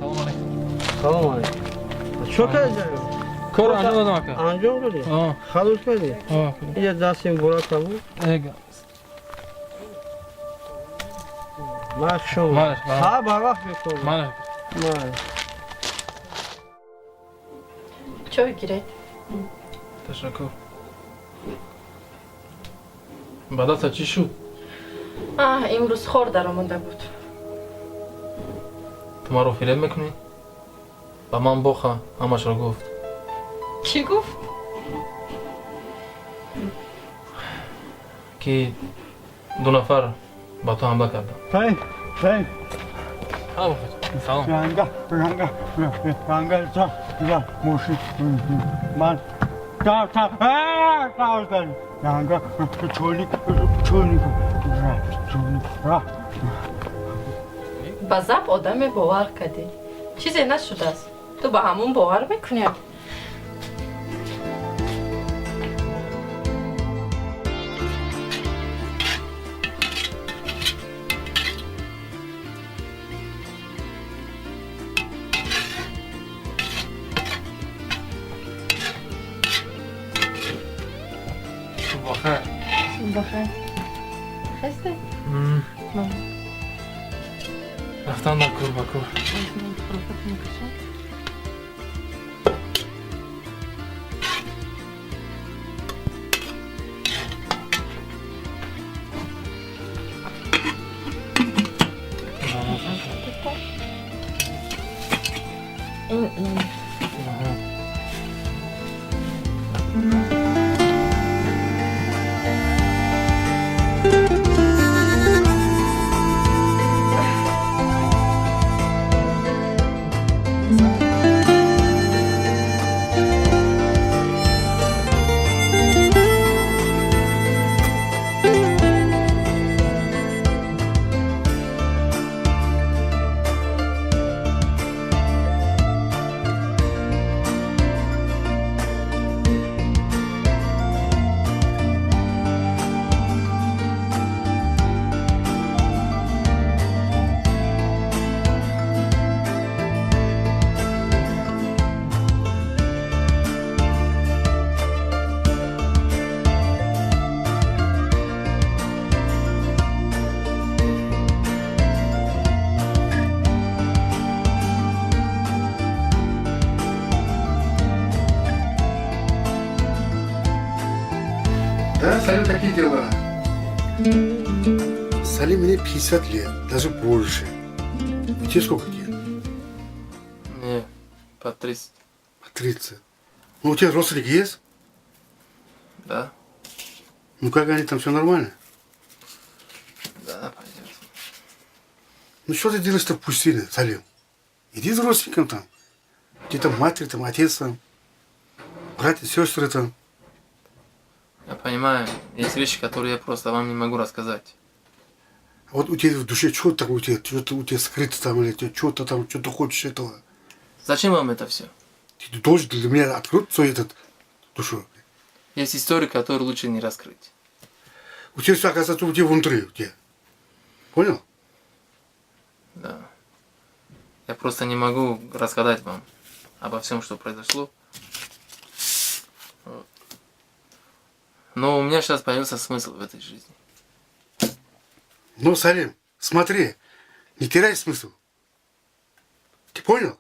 Салом алейкум. Салом алейкум. Чо кардӣ? Кор анҷом додам, ака. Анҷом додӣ? Халос кардӣ? Инҷа дастим бура тамом. Эга. Ман шумо. Ҳа, ба вақт бикун. Ман. Ман. Чой гиред. Ташаккур. Ба дастат чӣ шуд? Имрӯз хор даромада буд. Ту маро фиреб мекунӣ? Ба ман боха ҳамашро гуфт. Чӣ гуфт? Ки Ду нафар ба ту ҳамла карданд. Салим, Салим. Салом. Ранга, ранга, ранга, ра, мошин, ман, та, та, а, та, ранга, чолик, чолик, ра, чолик, ра. Ба заб одаме бовар кардӣ, чизе нашудааст, ту ба ҳамон бовар мекунӣ? Бахайр. Бахайр. Хасте? Рафтан дар кор ба кор. Да, Салим, такие дела. Салим, мне 50 лет, даже больше. Тебе сколько лет? Мне по 30. По 30. Ну, у тебя родственники есть? Да. Ну, как они там, все нормально? Да, пойдет. Ну, что ты делаешь-то в пустыне, Салим? Иди с родственником там. Где там матери, там отец там, братья, сестры там. Я понимаю, есть вещи, которые я просто вам не могу рассказать. А вот у тебя в душе что там у тебя, что-то у тебя скрыто там, или что-то там, что ты хочешь этого. Зачем вам это все? Ты должен для меня открыть свою этот душу. Есть истории, которые лучше не раскрыть. У тебя все оказывается у тебя внутри, у тебя. Понял? Да. Я просто не могу рассказать вам обо всем, что произошло. Вот. Но у меня сейчас появился смысл в этой жизни. Ну, Салим, смотри, не теряй смысл. Ты понял?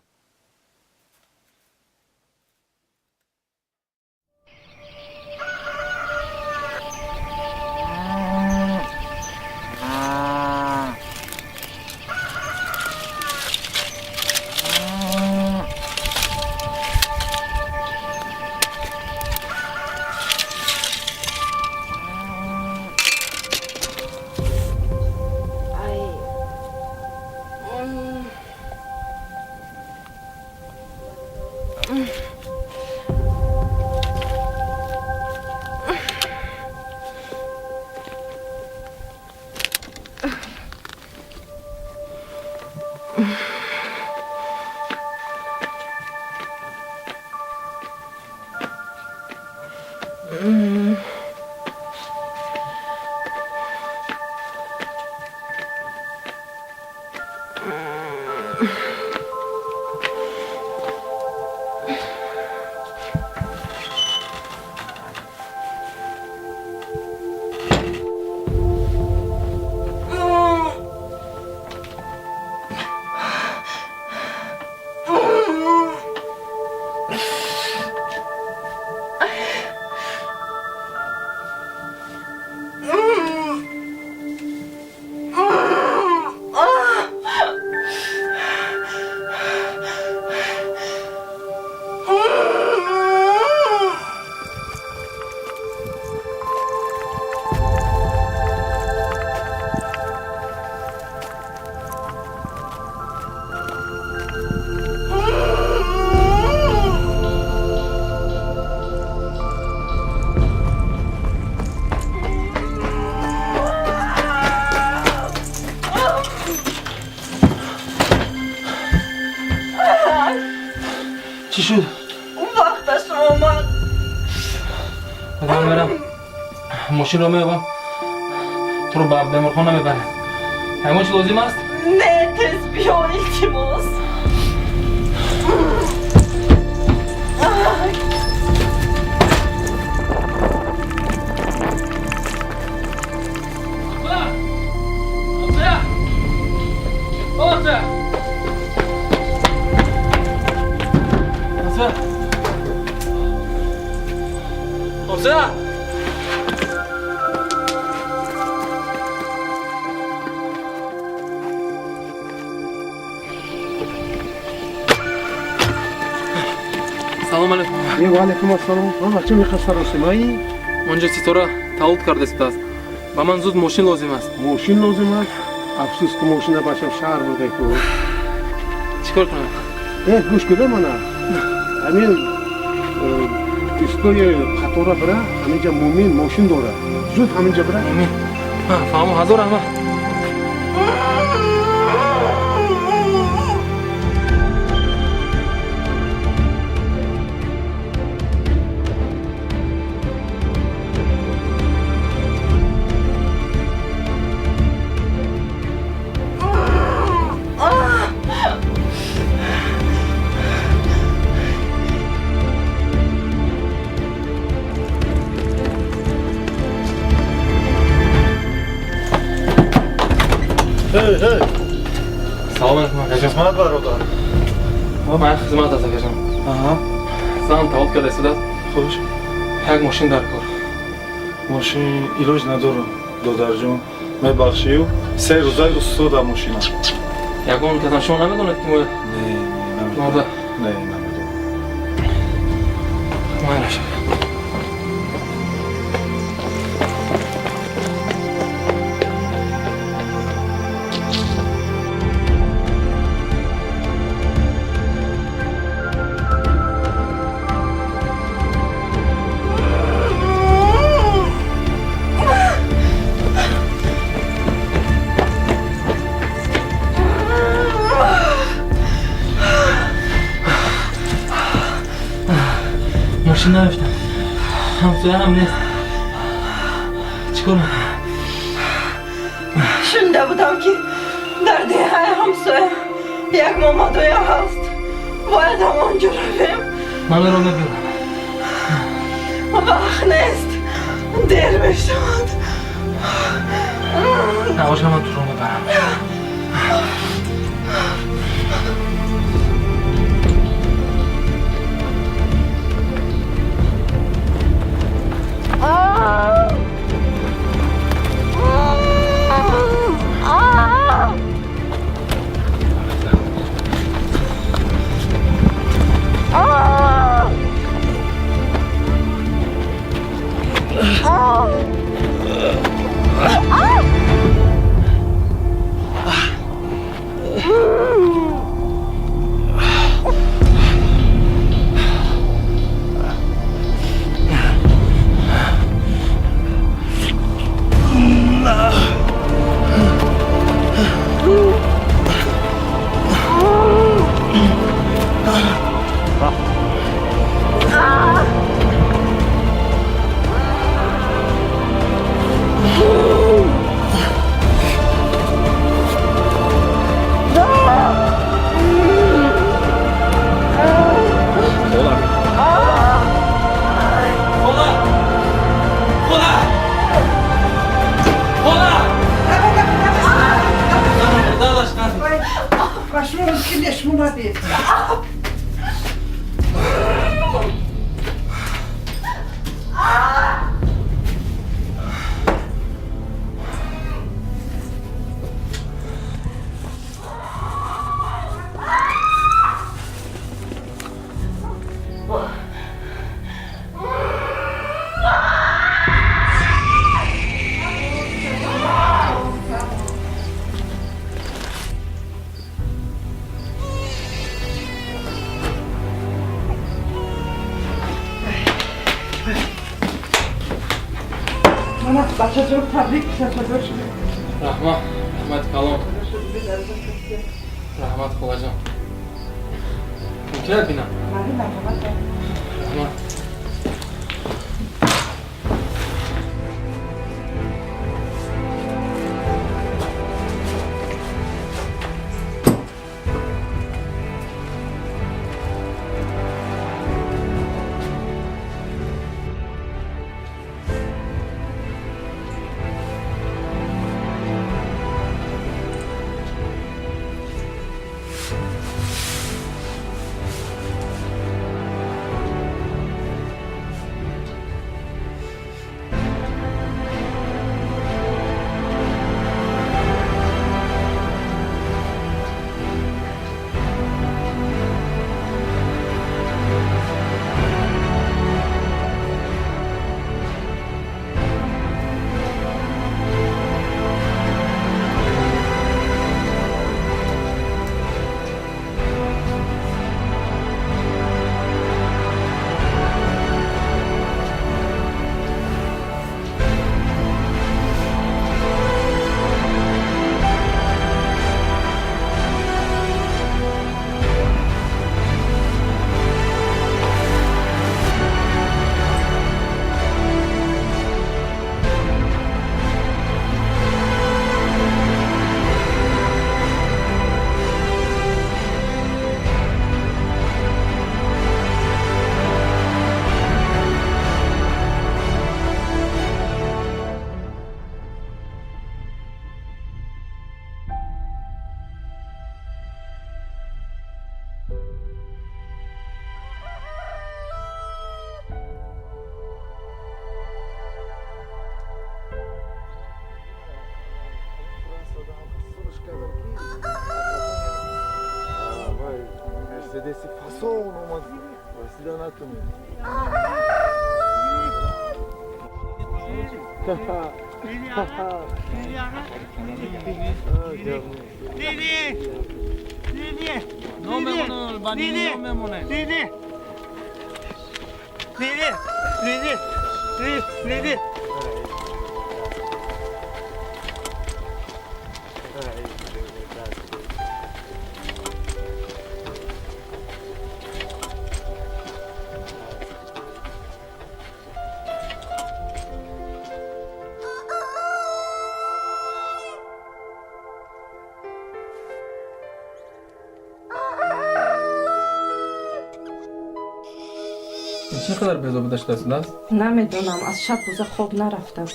Чӣ шуд? Вақташ омад. Ман мерам мошинро меёбам, туро ба беморхона мебарем. Ҳамон чи лозим аст? Не, тез биё, илтимос. Hamza! Салом алейкум. Ва алейкум ассалом. Ман бача мехостам росимаи. Онҷо Ситора таваллуд кардааст. Ба ман зуд мошин лозим аст. Мошин лозим аст? Афсӯс ки мошина бачам шаҳр бурда ку. Чӣ кор кунам? Гӯш куда мана. Ҳамин истгоҳи қатора бира, ҳаминҷа Мумин мошин дорад. Зуд ҳаминҷа бира. Мумин. Фаҳмо, ҳазор раҳмат. Салом алейкум, акаҷон. Хизмат, бародар. Ман хизмат аст, акаҷон. Занам таваллуд карда истодааст. Хуш. Як мошин дар кор. Мошин илоҷ надорам, додарҷон. Мебахшию, 3 рӯзаи устода мошина. Ягон касам шумо намедонед ки мо Не, намедонам. Не, намедонам. Майраш. Мошин наёфтам. Ҳамсоя ҳам нест. Чӣ кор мекунам? Шунида будам, ки дар деҳаи ҳамсоя як момадоя ҳаст. Бояд ҳамонҷо равем. Ман ӯро мебирам. Вақт нест, дер мешавад. Набоша, ман туро мебарам. Раҳмат, раҳмати калон. Раҳмат, холаҷон. Мумкин аст бинам? Бале, марҳамат. Раҳмат. Мерседеси фасон омад, расида натунем. Чӣ қадар безобида шудааст? Намедонам, аз шаб рӯза хоб нарафтам.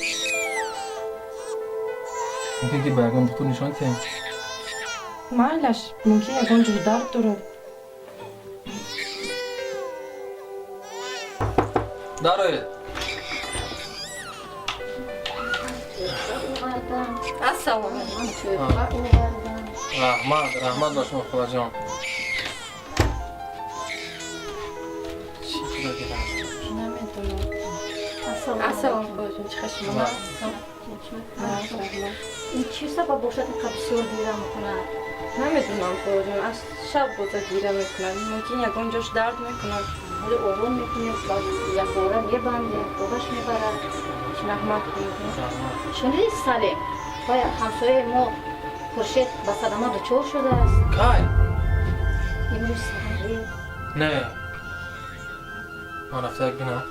Мумкин ки ба ягон духтур нишон диҳем? Майлаш, мумкин ягон ҷой дард дорад. Дароед. Ассалому алайкум. Раҳмат, раҳмат ба шумо, холаҷон. Ассалому алайкум, чӣ шумо? Ин чӣ сабаб бошад, ин қадр бисёр гира мекунад? Намедонам, холаҷон, аз шаб боза гира мекунад. Мумкин ягон ҷош дард мекунад. Ҳоли ором мекунем, якбора мебандем, хобаш мебарад. Раҳмат, холаҷон. Шунидӣ, Салим? Вай ҳамсояи мо Хуршед ба садама дучор шудааст. Кай? Имрӯз саҳарӣ. Не, ман рафта як бинам.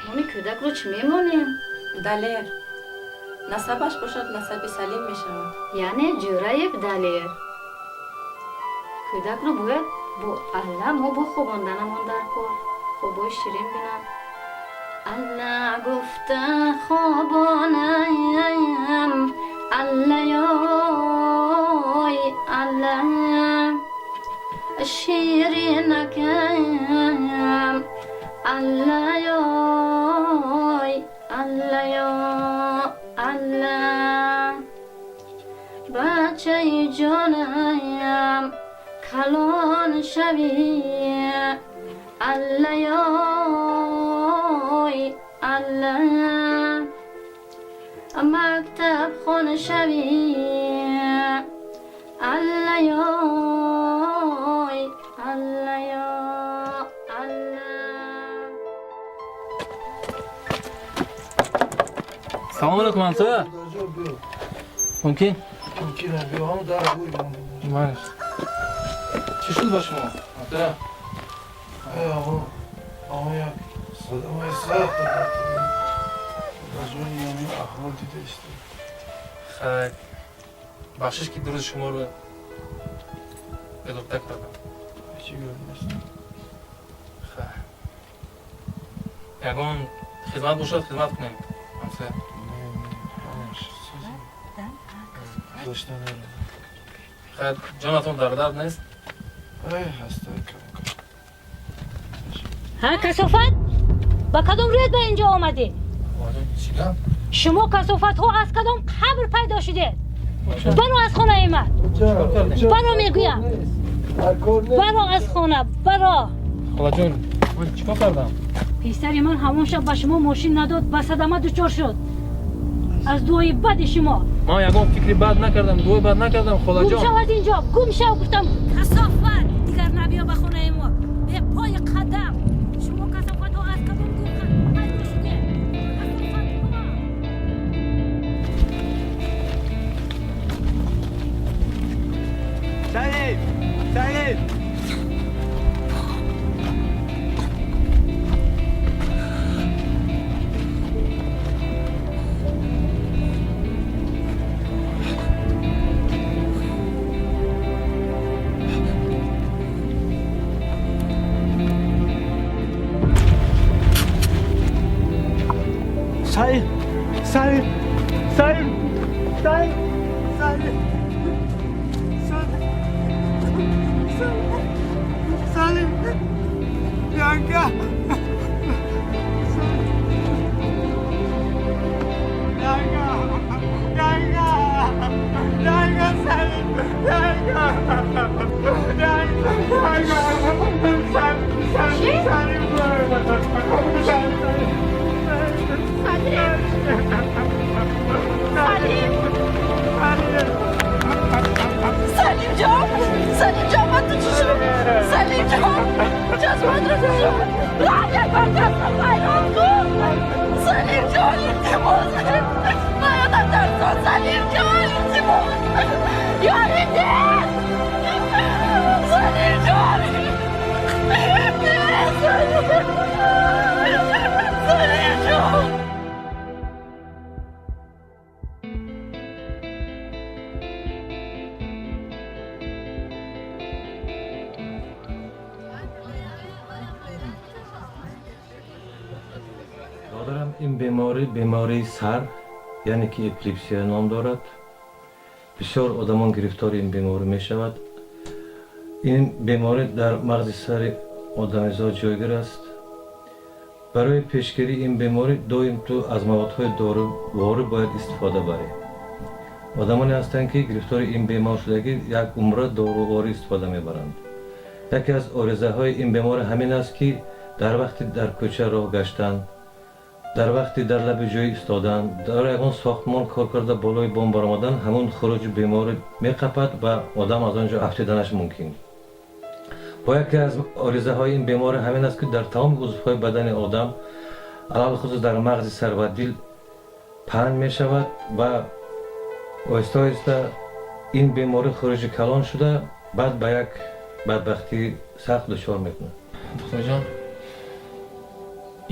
Номи кӯдакро чӣ мемонем? Далер. Насабаш бошад, насаби Салим мешавад. Яъне Ҷӯраев Далер. Кӯдакро бояд бо алла мо бохобонданамон дар кор. Хобҳои ширин бинад. Алла гуфта хобонаям, аллаёй, алла, ширинакам, аллаёй, аллаё, алла, бачаи ҷонаям, калон шавӣ, аллаёй, алла, мактаб хон шавӣ, аллаёй, аллаё, Аллоҳ. Салом алейкум, ҳамсоя. Мумкин? Мумкин, биё, ҳам дар гӯй. Манаш. Чӣ шуд ба шумо? Ҳамсоя. Ай, оғо, оғо, як садамаи сахт дар ҷони ҳамин аҳвол дида истем. Хайр. Бахшиш, ки дуруст шуморо бедорта кардам. Ҳеҷ гап нест. Хайр. Ягон хизмат бошад, хизмат кунем. Ҳамсоя. Не, не, ҳамаш гузашта меравад. Хайр, ҷонатон дар дард нест? Ай, ҳаста кам кам. Ҳа, касофат, ба кадом рӯят ба инҷо омадӣ? Чӣ гап? Шумо касофатҳо аз кадом қабр пайдо шудед? Баро аз хонаи ман, баро мегӯям, баро аз хона, баро! Холаҷон, ман чӣ кор кардам? Писари ман ҳамон шаб ба шумо мошин надод, ба садама дучор шуд аз дуои бади шумо. Ман ягон фикри бад накардам, дуои бад накардам, гум холаҷон. шав аз инҷо, гум шав гуфтам! Касофат, дигар набиё ба хонаи мо бе пои қадам. Шумо касофатҳо аз кадом гум пайдо шудед? Касофатҳо! Салим! Салим! Салим! Салим! Салим! Салим! Салим! Салим! Салим! Янга! Янга! Янга! Янга, Салим! Янга! Янга! Янга! Салим! Салим! Салим! Салим! Салим! Салимҷон! Салимҷон, ба ту чӣ шуд? Салимҷон! Чашматро чӣ шуд? Раҳ як бор дастам вайрон кун! Салимҷон, илтимос! Ҳаётам дарсон! Салимҷон, илтимос! Ёри деҳ! Салимҷон! Салимҷон! Додарам, ин беморӣ бемории сар, яъне ки эпилепсия ном дорад. Бисёр одамон гирифтори ин беморӣ мешавад. Ин беморӣ дар мағзи сари одамизод ҷойгир аст. Барои пешгирии ин беморӣ доим ту аз маводҳои доруворӣ бояд истифода барӣ. Одамоне ҳастанд, ки гирифтори ин бемор шудагӣ як умра доруворӣ истифода мебаранд. Яке аз оризаҳои ин беморӣ ҳамин аст, ки дар вақти дар кӯча роҳ гаштан, дар вақти дар лаби ҷӯй истодан, дар ягон сохтмон кор карда болои бом баромадан, ҳамун хуруҷи беморӣ меқапад ва одам аз он ҷо афтиданаш мумкин. Бо яке аз оризаҳои ин беморӣ ҳамин аст, ки дар тамоми узвҳои бадани одам, алалхусус дар мағзи сар ва дил паҳн мешавад ва оҳиста оҳиста ин беморӣ хуруҷи калон шуда, баъд ба як бадбахтии сахт дучор мекунад. Духтарҷон,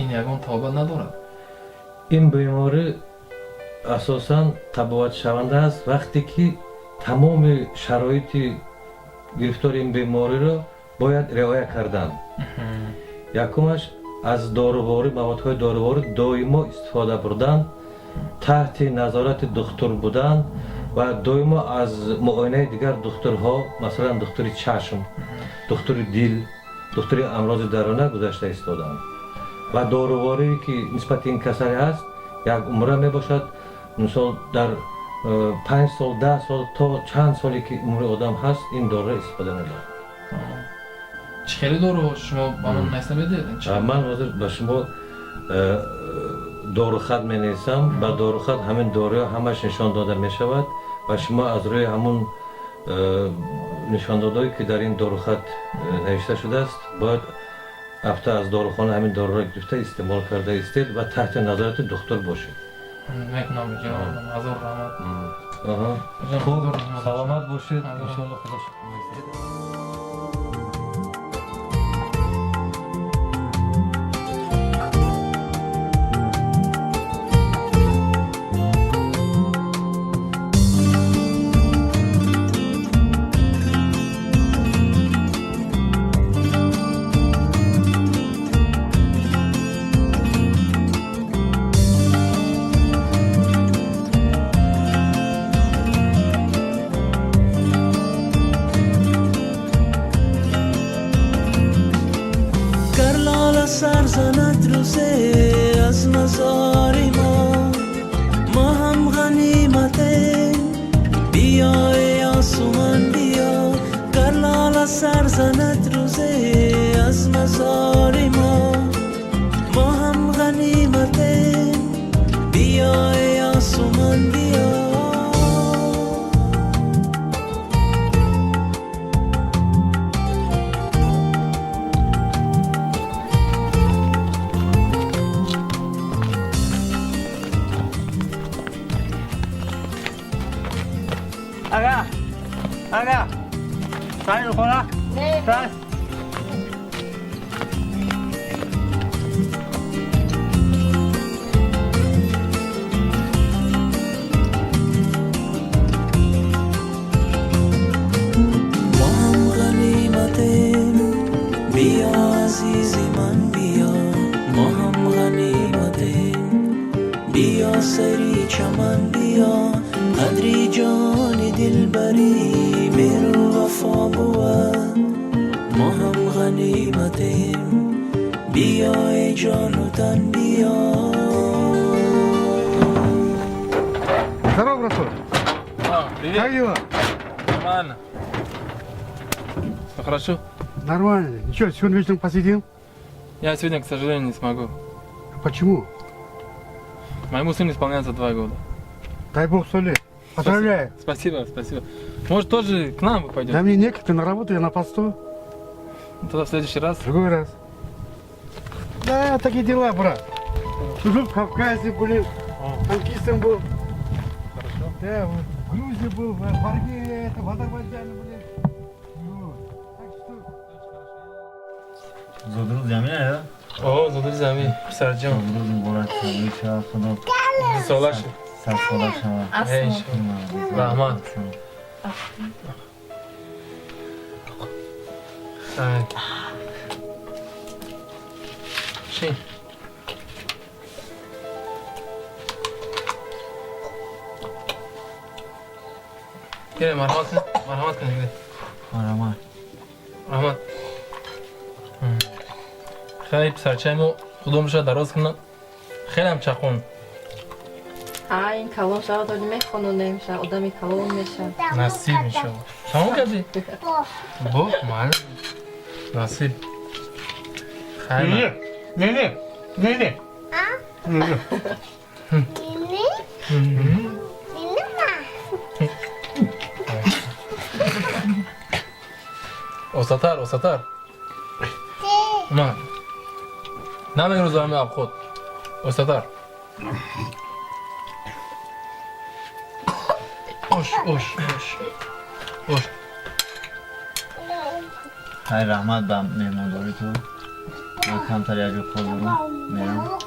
ин ягон табобат надорад? Ин беморӣ асосан табобатшаванда аст, вақте ки тамоми шароити гирифтори ин бемориро бояд риоя кардан. Якумаш, аз доруворӣ, маводҳои доруворӣ доимо истифода бурдан, таҳти назорати духтур будан ва доимо аз муоинаи дигар духтурҳо, масалан, духтури чашм, духтури дил, духтури амрози дарона гузашта истодан. Ва доруворие ки нисбати ин касалӣ ҳаст, як умра мебошад. Мисол, дар 5 сол, 10 сол, то чанд соле ки умри одам ҳаст, ин доруро истифода мебарад. Чӣ хеле дору шумо ба ман нависта медиҳед? Ман ҳозир ба шумо дорухат менависам. Ба дорухат ҳамин доруҳо ҳамаш нишон дода мешавад ва шумо аз рӯи ҳамун нишондодҳое, ки дар ин дорухат навишта шудааст, бояд Рафта аз дорухона ҳамин доруро гирифта истеъмол карда истед ва таҳти назорати духтур бошед. Мекунам, ҷаноб, ҳазор раҳмат. Хуб, саломат бошед, иншоалло худо шумо. سر زند روزه از مزار ما، ما هم غنیمته، بیا ای آسمان بیا. گر لاله سر زند روزه از مزار ما، ما هم غنیمته، بیا ای آسمان بیا. Ага, ага, сари хона, сар. ما هم غنیمتیم، بیا عزیزی من بیا. ما هم غنیمتیم، بیا سری چمن بیا. قدری جان دلبری مهر و وفا بود، ما هم غنیمتیم، بیا ای جان و تن بیا. Здорово, браток. Привет. Как дела? Нормально. Все хорошо? Нормально. Ничего, сегодня вечером посидим? Я сегодня, к сожалению, не смогу. А почему? Моему сыну исполняется 2 года. Дай бог 100 лет. Поздравляю. Спасибо, спасибо. Может, тоже к нам вы пойдете? Да мне некогда, на работу, я на посту. Тогда в следующий раз. В другой раз. Да, такие дела, брат. Служил в Кавказе, были, танкистом был. Хорошо. Да, вот, в Грузии был, в Армении, это, в Азербайджане, блин. Вот. Так что... Зудру замин, да? О, зудру замин, писарджон. Зудру муборак, худо. Солаши. Сад сола шавад. Раҳмат. Шин. Гире, марҳамат кун, марҳамат кун, гире. Марҳамат. Раҳмат. Хеле писарчаи мо худо мешавад дароз кунад. Хеле ҳам чақон. Ин калон шавад, оли мехононем, одами калон мешавад. Насиб иншалло. Тамом кардӣ? Бо, маълум. Насиб. Хайр. Не, не, не, не. Не, не. Осатар, осатар. На. Намерӯзам обход. Осатар. Ош, ош, ош. Ош. Хайр, раҳмат ба меҳмондорӣ ту. Ман камтар як ҷо кор дорам, мерам.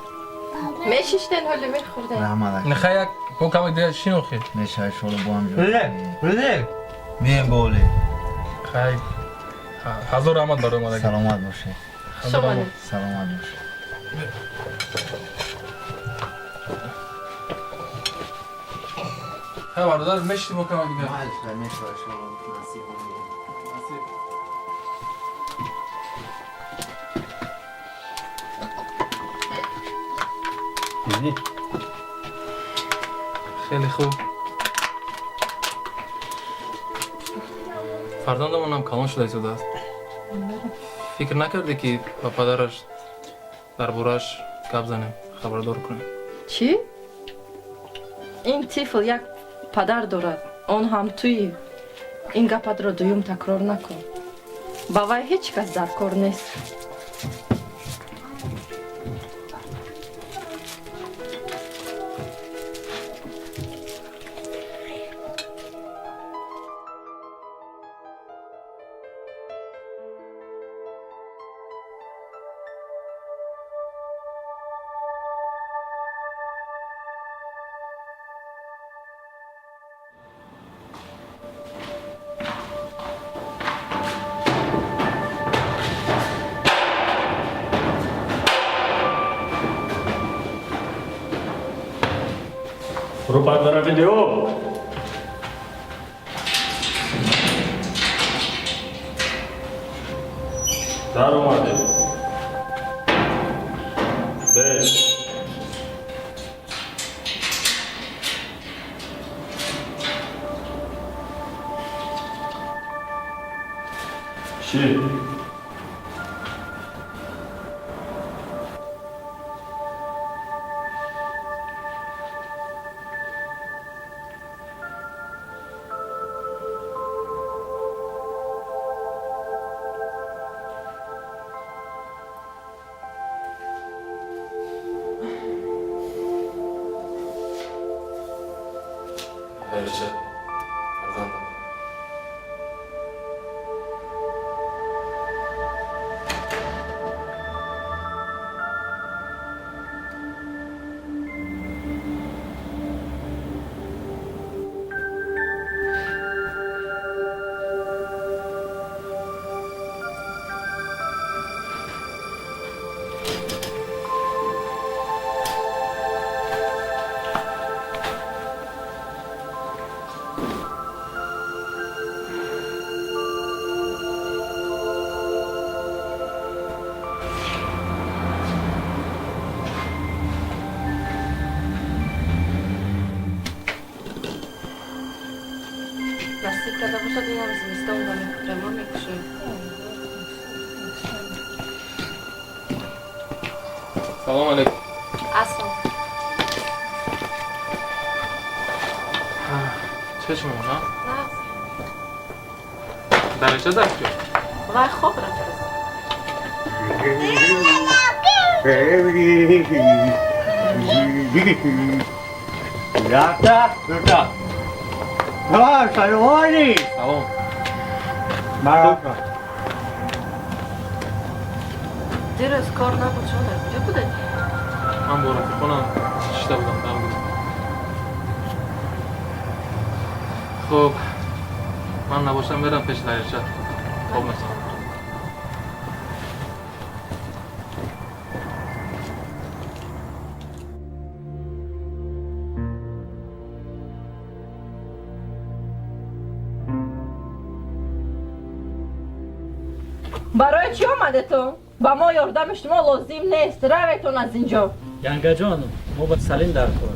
Мешиштен ҳоли мехӯрдем. Раҳмат ака. Нехай як бо камак дигар шин охир. Мешавад иншоалло бо ҳам ҷо. Биле, биле. Меем бо оле. Хайр. Ҳазор раҳмат барои омадагӣ. Саломат бошед. Хуш омадед. Саломат бошед. Хайр, бародар, мешидем бо камак дигар. Мешавад иншоалло. Насиб. Насиб. Хеле хуб. Фарзандамонам калон шуда истодааст. Фикр накардӣ, ки ба падараш дар борааш гап занем, хабардор кунем? Чӣ? Ин тифл як падар дорад, он ҳам туӣ. Ин гапатро дуюм такрор накун. Ба вай ҳеҷ кас дар кор нест. Пропаганда видео. Дар омадед. Беш. Чӣ? Дарича, фарзандам. Насиб карда бошад, инам зимистон ба меҳрама мекушем. Салом алейкум. Ассалом. Чӣ шумо, на? Дарича дар куҷо? Вай хоб рафтааст. Якта, дута. Салом. Салом. Дирӯз кор набуд, шумо дар куҷо будед? Ман бо рафиқонам шишта будам, дам гирифтам. Хуб, ман набошам, мерам пеши Дарича. Хоб мешавам. Барои чӣ омадетон? Ба мо ёрдами шумо лозим нест. Раветон аз ин ҷо. Янгаҷон, мо ба Салим дар кор.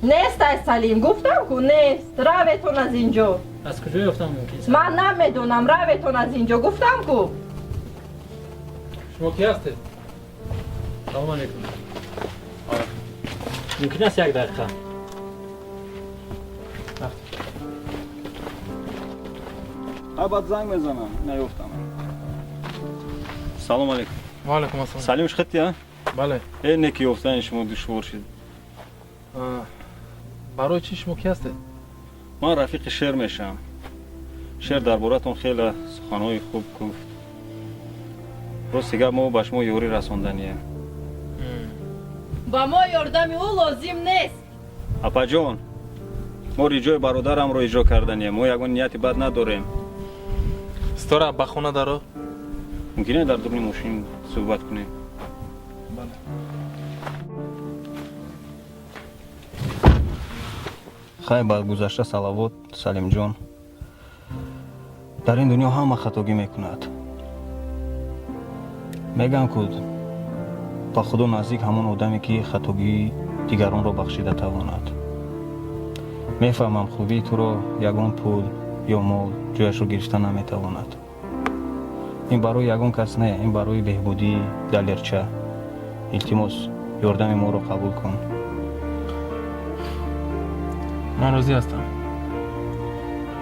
Нест ай Салим, гуфтам ку нест. Раветон аз ин ҷо. Аз куҷо ёфтам мумкин? Ман намедонам, раветон аз ин ҷо, гуфтам ку. Шумо ки ҳастед? Салом алейкум. Мумкин аст як дақиқа? Баъд занг мезанам, наёфтам. Салом алейкум. Ва алейкум ассалом. Салим шхати, а? Бале. Э, не ки ёфтани шумо душвор шид. Барои чӣ, шумо ки ҳастед? Ман рафиқи Шер мешавам. Шер дар боратон хеле суханҳои хуб гуфт. Рости гап, мо ба шумо ёрӣ расонданием. Ба мо ёрдами ӯ лозим нест. Апаҷон, мо риҷои бародарамро иҷро карданием. Мо ягон нияти бад надорем. Ситора, ба хона даро. Мумкин дар дуруни мошин суҳбат кунем? Бале. Хай, ба гузашта салавот, Салимҷон. Дар ин дунё ҳама хатогӣ мекунад. Мегӯям ку, ба Худо наздик ҳамон одаме, ки хатогии дигаронро бахшида тавонад. Мефаҳмам, хубии туро ягон пул ё мол ҷояшро гирифта наметавонад. Ин барои ягон кас не, ин барои беҳбудии Далерча. Илтимос, ёрдами моро қабул кун. Ман розӣ ҳастам.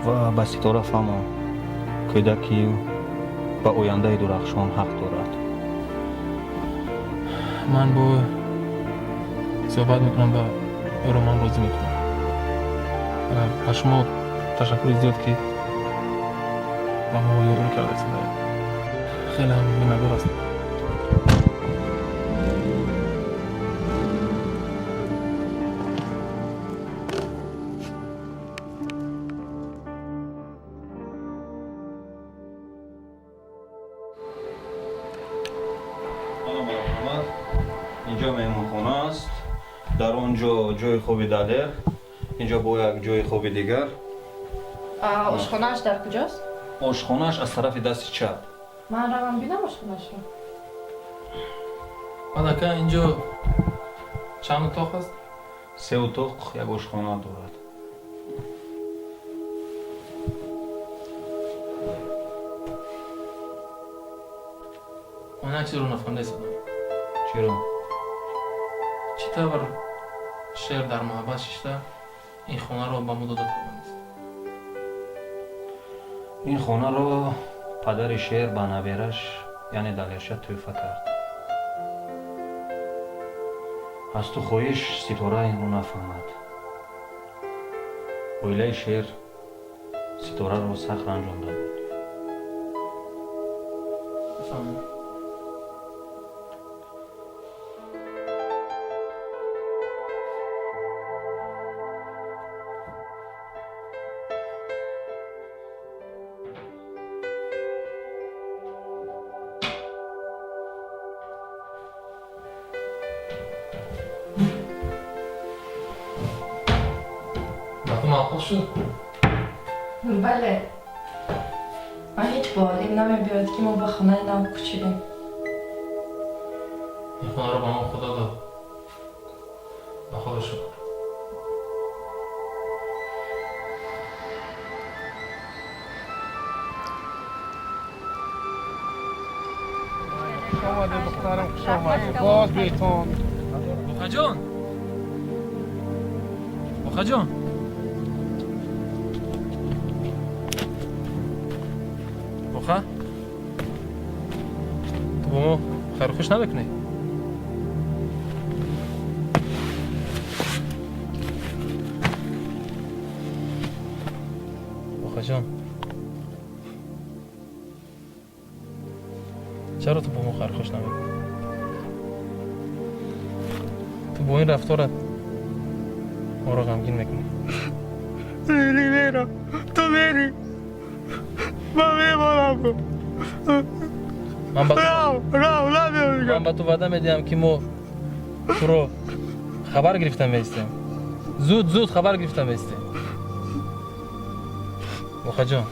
Ва ба Ситора фаҳмон, кӯдаки ба ояндаи дурахшон ҳақ дорад. Ман бо суҳбат мекунам ва ӯро ман розӣ мекунам. Ба шумо ташаккури зиёд, ки ба мо ёрӣ кардед. Хеле ҳам миннатдор ҳастам. Инҷо меҳмонхона аст. Дар он ҷо ҷои хоби Далер, инҷо бо як ҷои хоби дигар. Ошхонааш дар куҷост? Ошхонааш аз тарафи дасти чап. Ман равам бинам ошхонаашро. Баъд ака, инҷо чанд утоқ аст? Се утоқ, як ошхона дорад. Ман як чизро нафаҳмида истодам. Чиро? Чӣ тавр Шер дар маҳбас шишта ин хонаро ба мо дода тавонист? Ин хонаро падари Шер ба набераш, яъне Далерша, тӯҳфа кард. Аз ту хоҳиш, Ситора инро нафаҳмад. Оилаи Шер Ситораро сахт ранҷонда буд. Бифаҳмед. Ба ту маъқул шуд? Бале, ман ҳеҷ боварим намебиёяд, ки мо ба хонаи нав кӯчидем. Ин хонаро ба мо Худо дод. Ба Худо шукр. Омадед, духтарам, хуш омадед. Боз бейтон. Бухаҷон, Бухаҷон, Буха, ту бо мо хайрухуш намекунӣ? Бухаҷон, чаро ту бо мо хайрухуш намекунӣ? Ту бо ин рафторат моро ғамгин мекунӣ. Лили, мера, ту мери, ман мемонам. Ман ба ту- Рав, рав, намеоям. Ман ба ту ваъда медиҳам, ки мо туро хабар гирифта меистем. Зуд зуд хабар гирифта меистем. Бухаҷон,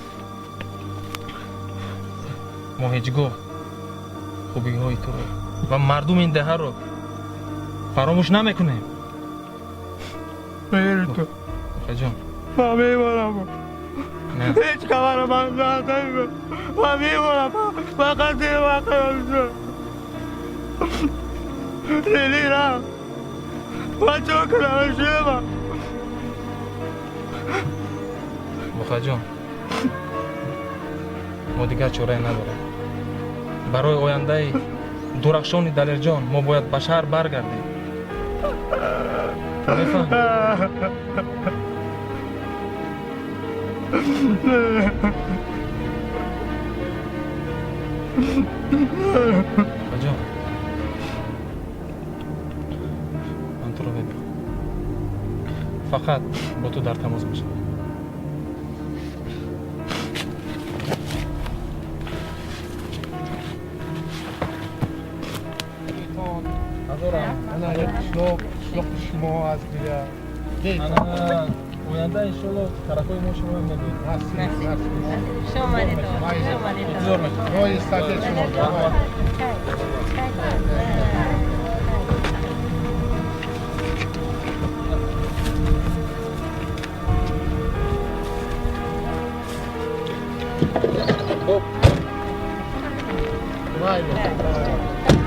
мо ҳеҷ гоҳ хубиҳои туро ва мардуми ин деҳаро фаромӯш намекунем. Мери ту. Бухаҷон. Ман мемонам. Не. Ҳеҷ хабара ман надорам. Ман мемонам. Фақат вақт. Лили, рав. Ман чӣ кунам, шума? Бухаҷон, мо дигар чорае надорем. Барои ояндаи дурахшони Далерҷон мо бояд ба шаҳр баргардем. Ту мефаҳмӣ? Бухаҷон, ман туро мебинам, фақат бо ту дар тамос мешавам. Ана як қишлоқ, қишлоқи шумо аз дигар. Ана, оянда иншолло тарафҳои мо шумо мебинем. Насиб, насиб. Хуш омадед, хуш омадед. Интизор мешавем. Роҳи сафед шумо. Раҳмат. Хуб. Майли.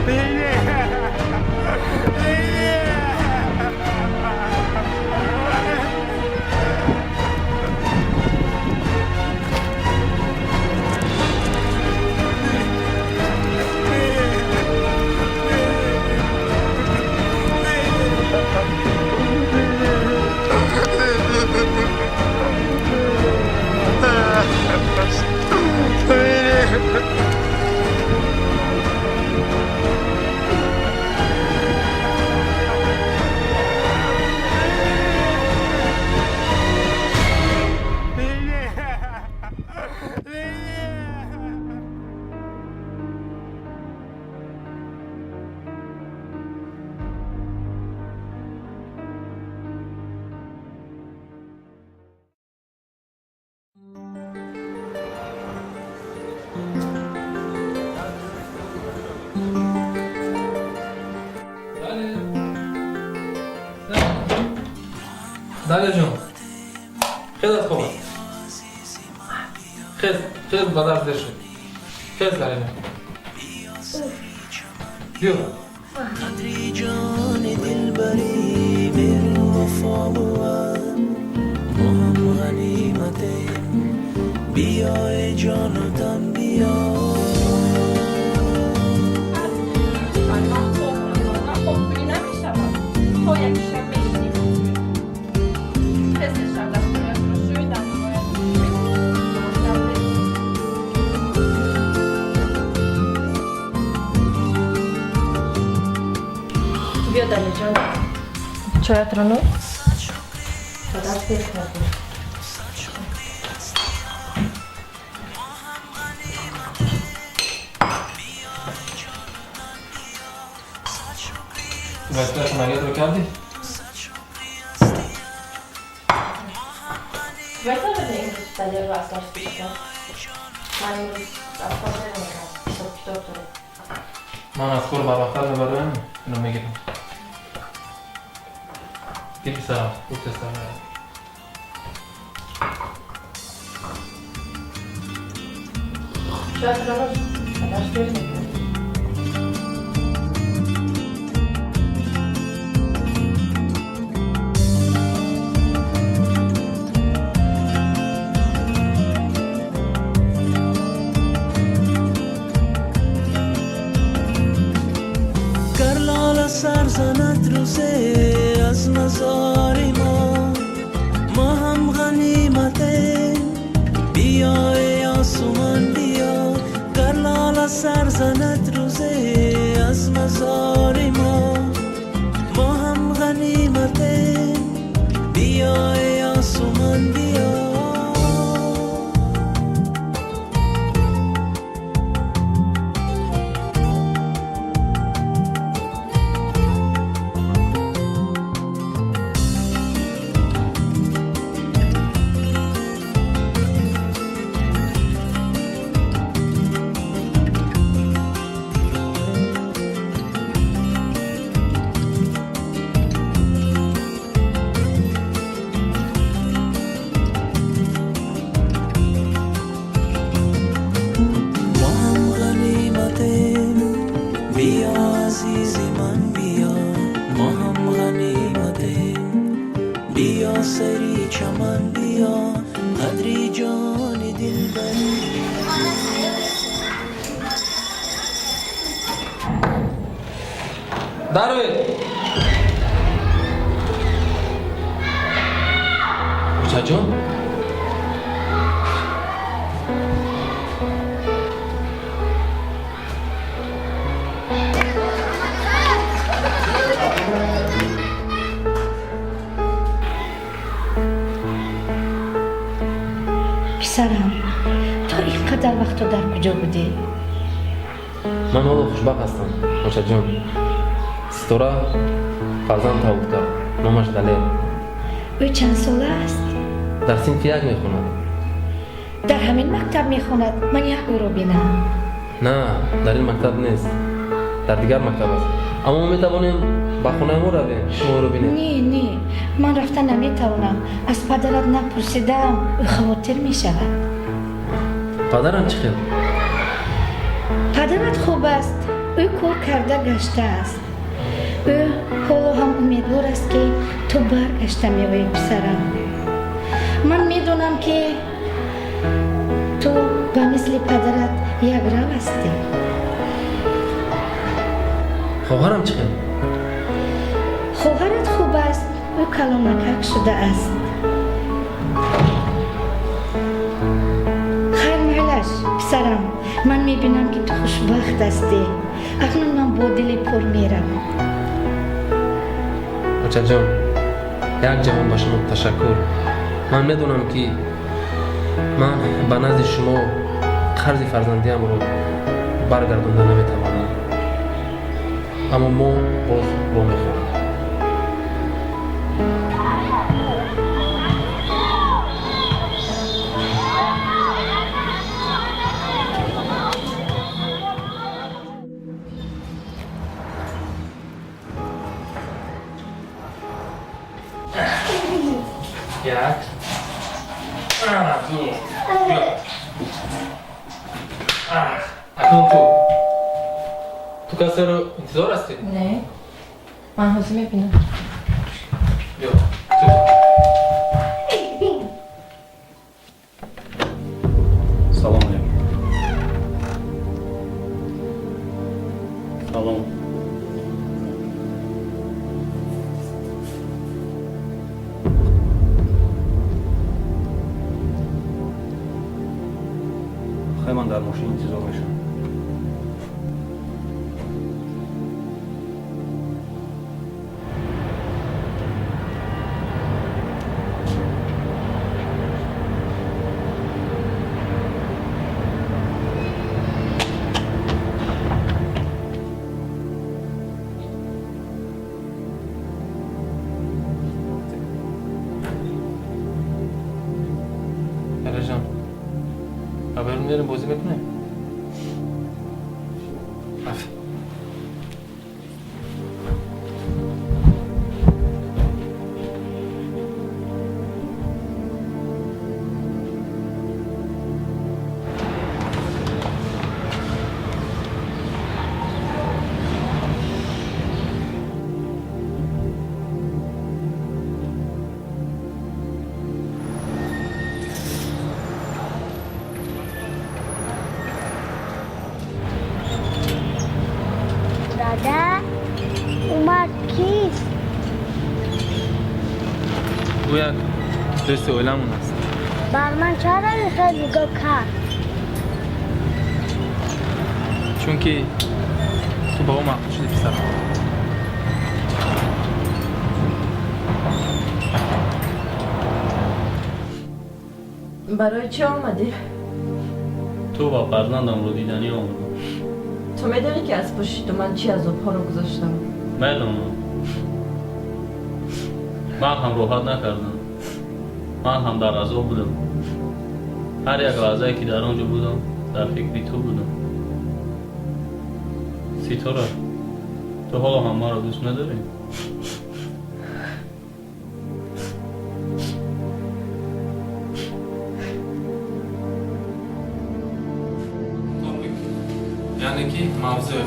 Lili! Lili! Далерҷон, хез аз хобат. Хез, хез, ба дарс дер шуд. Хез, Далерҷон. Биё. قدری جان دلبری مهر و وفا بود ما هم غنیمتیم بیا ای جان و تن بیا. То як шаб мешинем. Тез шаб дастҳоятро шӯй, дандонҳоятро шӯй. Биё, Далерҷон, чоятро нӯш. Ба дарс дер кардӣ. Вазифаи хонагиатро кардӣ? Метавонӣ имрӯз Далерро аз дарс бишкан? Ман имрӯз аз кор намекунам, ҳисоб китоб дорем. Ман аз кор барвақттар мебароям, ино мегирам. Гир, писарам, буд, тезтар меравем. Чоятро нӯш, ба дарс дер мекунӣ. گر لاله سر زند روزه از مزار ما ما هم غنیمتیم بیا ای آسمان بیا. گر لاله سر زند روزه از مزار ما ما هم غنیمتیم بیا ای آسمان بیا. ما هم غنیمتیم بیا عزیز من بیا. ما هم غنیمتیم بیا سری چمن بیا قدری جان دلبری. Даровед! Ҳуҷҷатҷон? Писарам, то ин қадар вақтҳо дар куҷо будӣ? Ман ҳоло хушбахт ҳастам, ҳуҷҷатҷон. Ситора фарзанд тавлуд кард, номаш Далер. Ӯ чанд сола аст? Дар синфи як мехонад. Дар ҳамин мактаб мехонад? Ман як ӯро бинам. На, дар ин мактаб нест, дар дигар мактаб аст, аммо мо метавонем ба хонаи мо равем, шумо ӯро бинед. Не, не, ман рафта наметавонам. Аз падарат напурсидаам, ӯ хавотир мешавад. Падарам чӣ хел? Падарат хуб аст, ӯ кор карда гаштааст. Ӯ ҳоло ҳам умедвор аст, ки ту баргашта меоӣ. Писарам, ман медонам, ки ту ба мисли падарат якрав ҳастӣ. Хоҳарам чӣ хел? Хоҳарат хуб аст, ӯ калонакак шудааст. Хайр, майлаш, писарам, ман мебинам, ки ту хушбахт ҳастӣ. Акнун ман бо дили пур меравам. Очаҷон, як ҷаҳон ба шумо ташаккур. Ман медонам, ки ман ба назди шумо қарзи фарзандиамро баргардонда наметавонам, аммо мо боз вомехӯрем. Як, ду, биё. Акнун ту касеро интизор ҳастӣ? Не, ман ҳозир мебинам. Биё, ту. Салом алейкум. Салом. Хай, ман дар мошин интизор мешавам. Далерҷон, ба берун мерем, бозӣ мекунем? Рафт. Дада, ӯ мард кист? Ӯ як дӯсти оиламон аст. Бар ман чаро ин хел нигоҳ кард? Чунки ту ба ӯ маъқул шудӣ, писарам. Барои чӣ омадӣ? Ту ва фарзандамро диданӣ омадам. Ту медонӣ, ки аз пушти ту ман чӣ азобҳоро гузаштам? Медонам. Ман ҳам роҳат накардам, ман ҳам дар азоб будам. Ҳар як лаҳзае, ки дар он ҷо будам, дар фикри ту будам. Ситора, ту ҳоло ҳам маро дӯст надорӣ? Topic, яъне ки мавзӯъ.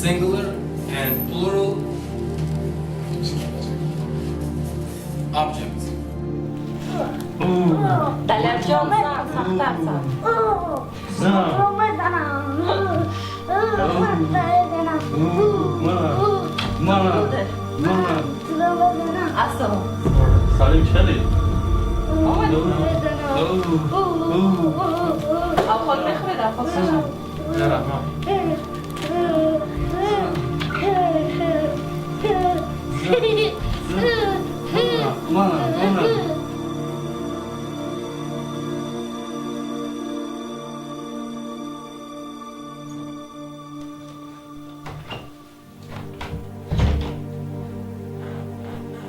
Singular and plural objects. Далерҷон, зан, сахттар зан. Мезанам. Ассалом. Салим, шали. Овқот мехӯред? Овқот шашам. Не, раҳмат.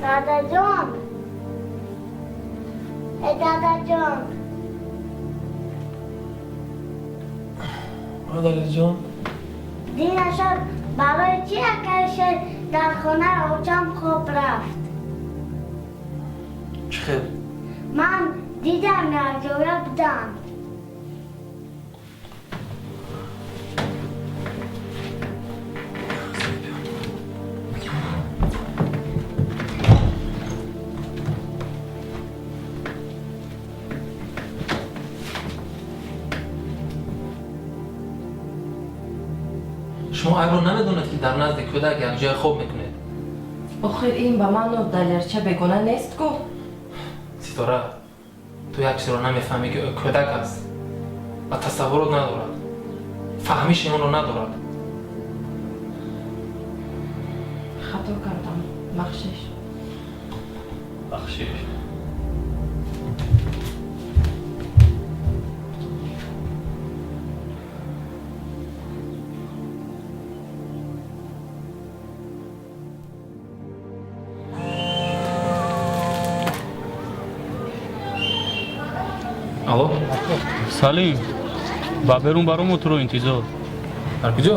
Дадаҷон, э дадаҷон. Далерҷон. Дина шаб барои чӣ акаи Шер дар хонаи очам хоб рафт? Чӣ хел? Ман дидам, якҷоя буданд. Шумо айбро намедонед, ки дар назди кӯдак якҷоя хоб мекунед. Охир ин ба ману Далерча бегона нест ку. Ситора, ту як чизро намефаҳмӣ, ки ӯ кӯдак аст ва тасаввурот надорад, фаҳмиши онро надорад. Хато кардам, бахшиш. Бахшиш. Алло. Салим, ба берун баромо, туро интизор. Дар куҷо?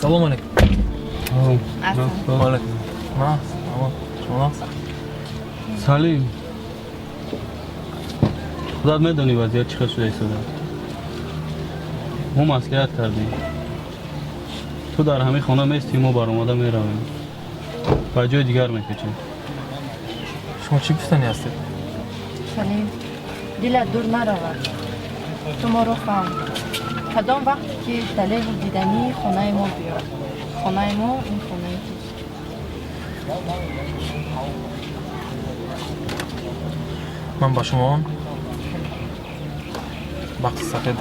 Салом алейкум. Алейкум. Шумо? Салим, худат медонӣ вазъият чӣ хел шуда истода. Мо маслиҳат кардем, ту дар ҳамин хона местӣ, мо баромада меравем, ба ҷои дигар мекӯчем. Шумо чӣ гуфтанӣ ҳастед? Салим, дилат дур наравад, ту моро фаҳм. Кадом вақте ки далеру дидании хонаи мо биё. Хонаи мо ин хонаи туст. Ман ба шумо бахти сафед,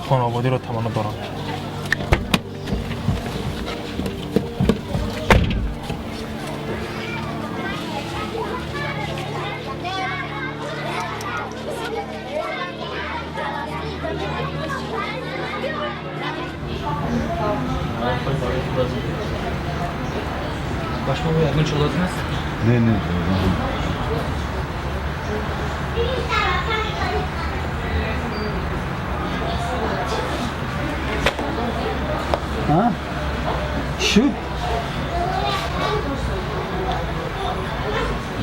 хонаободиро таманно дорам. Ба шумо ягон чиз лозим аст? Не, не. Шуд?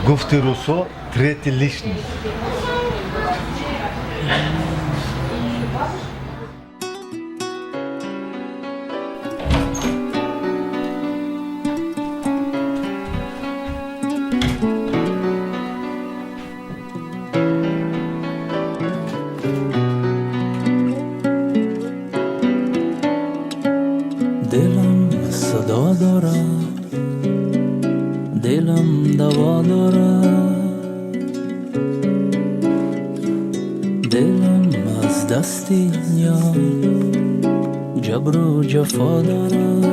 Гуфти русо, третий лишний. Дилам садо дорад, дилам даво дорад, дилам аз дасти ёр ҷабру ҷафо дорад.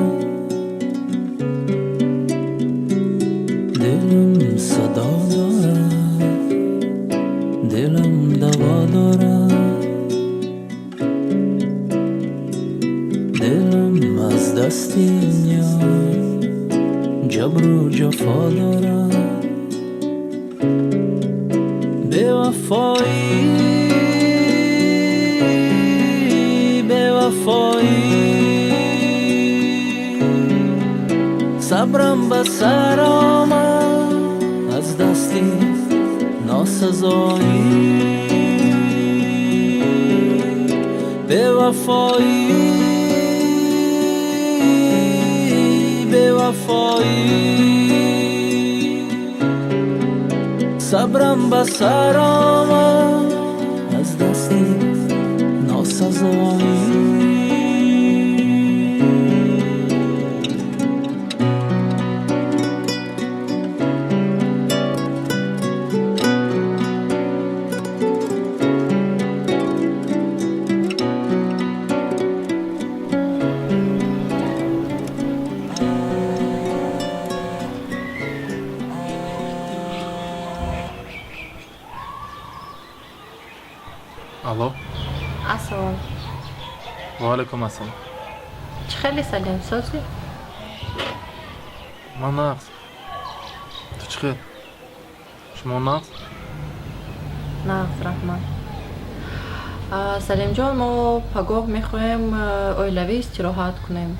Дилам садо дорад, дилам даво дорад, дилам аз дасти ёр ҷабру ҷафо дорад. Бевафоӣ, бевафоӣ, сабрам ба сар омад аз дасти носазоӣ. Бевафоӣ, бевафоӣ, сабрам ба сар омад аз дасти носазоӣ. Алло. Ассалом. Ва алайкум ассалом. Чӣ хеле, Салим, созӣ? Ман нағз. Ту чӣ хел? Шумо нағз? Нағз, раҳмат. Салимҷон, мо пагоҳ мехоҳем оилавӣ истироҳат кунем.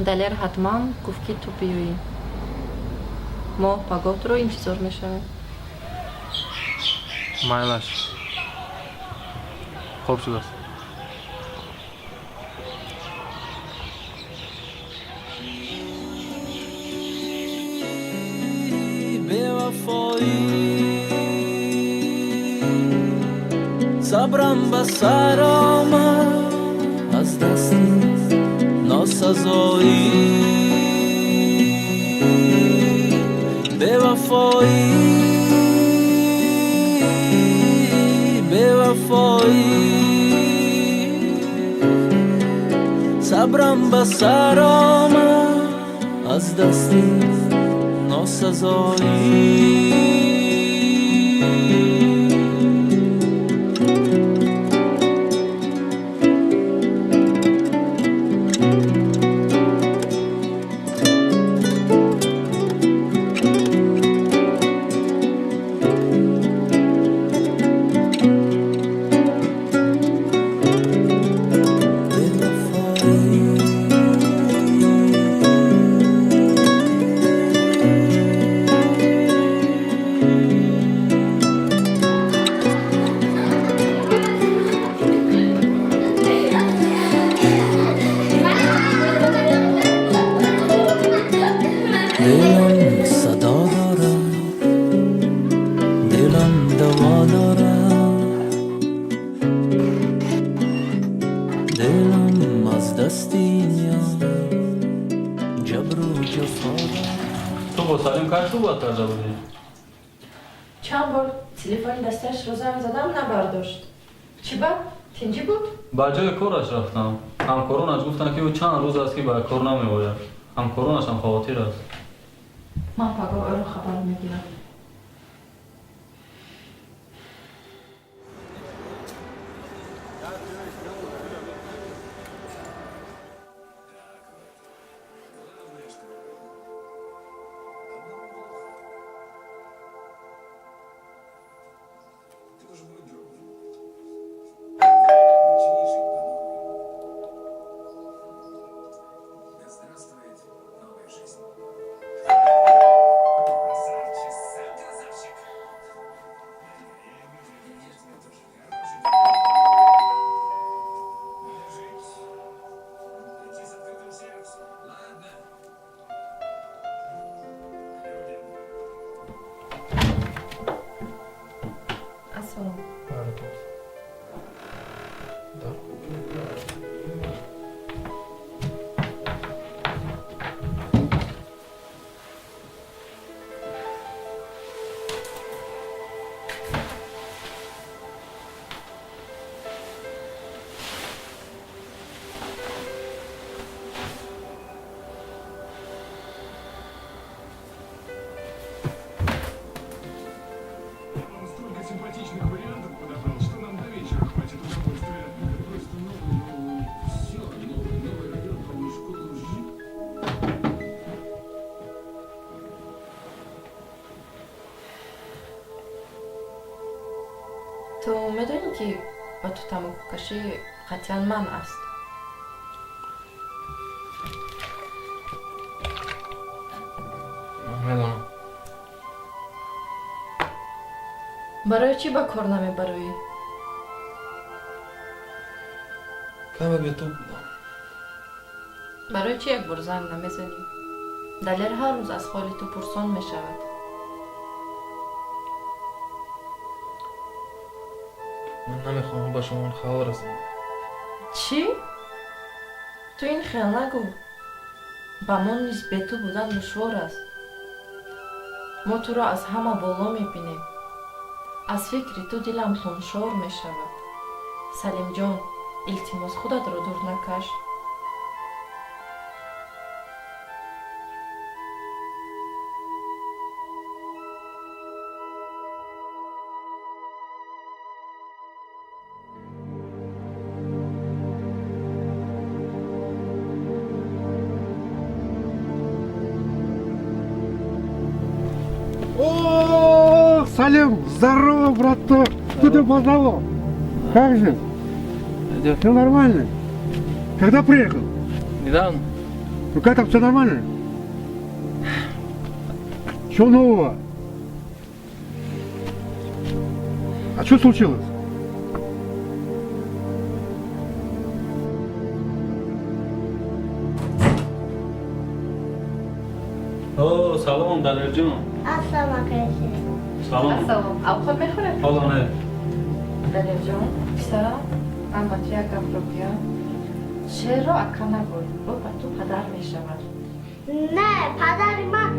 Далер ҳатман гуфт, ки ту биёӣ. Мо пагоҳ туро интизор мешавем. Майлаш. Хоб шудааст. Бевафоӣ, сабрам ба сар омад аз дасти носазоӣ. Бевафоӣ, бевафоӣ, сабрам ба сар омад аз дасти носазоӣ. Дилам аз дасти ҷабру ҷафо. Ту бо Салим кай суҳбат карда будӣ? Чанд бор телефони дасташро занг задам, набардошт. Чӣ ба? Тинҷӣ буд? Ба ҷои кораш рафтам. Ҳамкоронаш гуфтанд, ки ӯ чанд рӯз аст, ки ба кор намеояд. Ҳамкоронашам хавотир аст. Ман пагоҳ ӯро хабар мегирам. Ассалом. Он столько симпатичных вариантов подобрал, что нам до вечера хватит удовольствия. Просто новый, новый, все, новый, новый район, новую школу, жить. Ту медонӣ, ки ба ту тамокукашӣ қатъиян манъ аст? Ман медонам. Барои чӣ ба кор намебароӣ? Каме бетоб будам. Барои чӣ як бор занг намезанӣ? Далер ҳар рӯз аз ҳоли ту пурсон мешавад. Ман намехоҳам ба шумо халал расонам. Чӣ? Ту ин хел нагӯ. Ба мо низ бе ту будан душвор аст. Мо туро аз ҳама боло мебинем. Аз фикри ту дилам хуншор мешавад. Салимҷон, илтимос, худатро дур накаш. О, Салим, здорово, браток! Что ты поздоровал? Как же? Все нормально? Когда приехал? Недавно. Ну как там, все нормально? Что нового? А что случилось? О, салом, Далерҷон. Ассалом, акайши. Салом. Ассалом. Овқат мехӯред? Ҳоло не. Далерҷон, писарам, ман ба ту як гапро гӯям. Шерро ака нагӯй, ӯ ба ту падар мешавад. Не, падари ман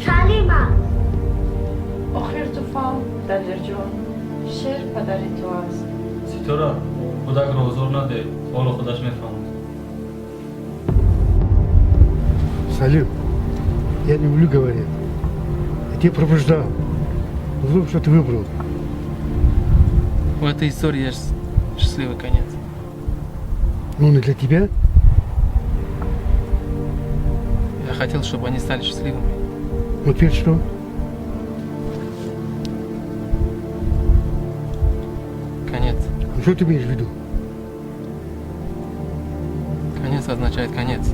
Салим аст. Охир ту фаҳм, Далерҷон, Шер падари ту аст. Ситора, кӯдакро озор надеҳ, ҳоло худаш мефаҳмад. Салим, я не люблю говорить. Я тебя предупреждал. Ну, что ты выбрал? В этой истории есть счастливый конец. Ну, не для тебя. Я хотел, чтобы они стали счастливыми. Ну, теперь что? Конец. Ну, что ты имеешь в виду? Конец означает конец.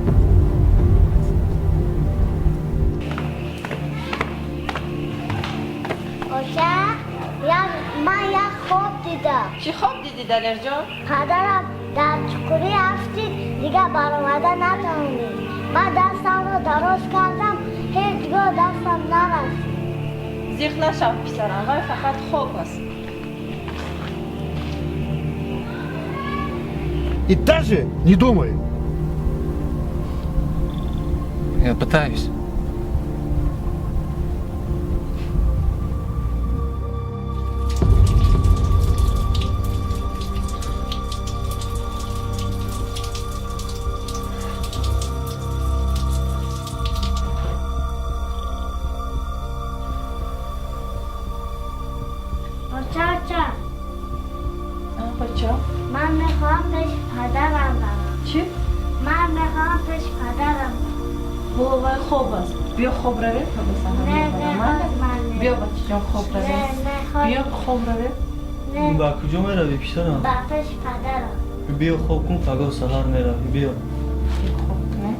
Оша, ман як хоб дидам. Чӣ хоб дидӣ, Далерҷон? Падарам дар чуқурӣ афтид, дигар баромада натавонист. Ман дастамро дароз кардам, ҳеҷ гоҳ дастам нарасид. Зиқ нашав, писарам, вай фақат хоб аст. И даже не думай. Я пытаюсь. Оча, Бача. Ман мехоҳам пеши падарам равам. Чӣ? Ман мехоҳам пеши падарам. Бо вай хоб аст. Биё хоб равем, Не, не, ман не. Биё, бачаҷон, хоб равем. Не, не, хоб. Биё хоб равем. Не. Ба куҷо меравӣ, писарам? Ба пеши падарам. Биё хоб кун, пагоҳ саҳар меравӣ. Биё. Хоб кунем.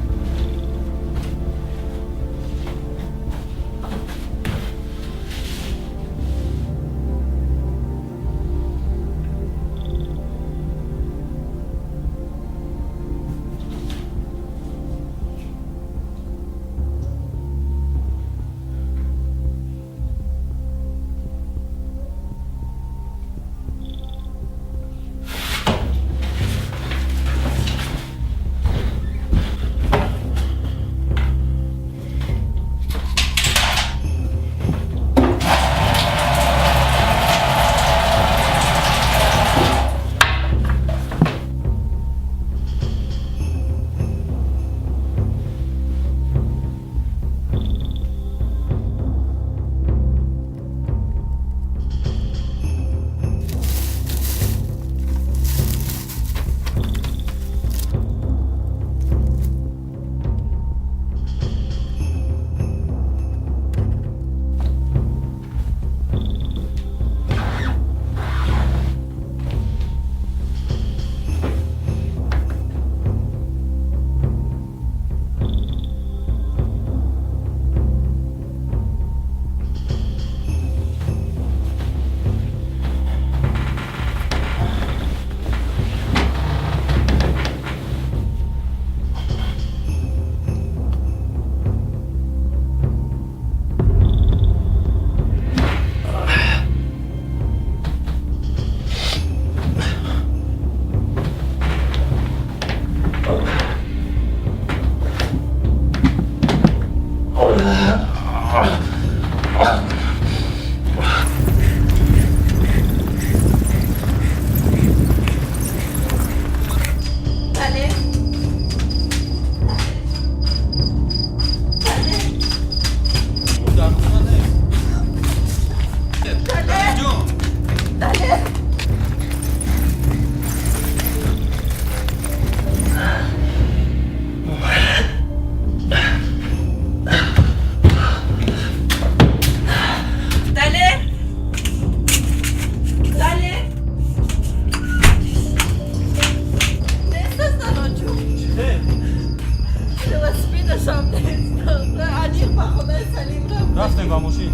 Рафтем ба мошин.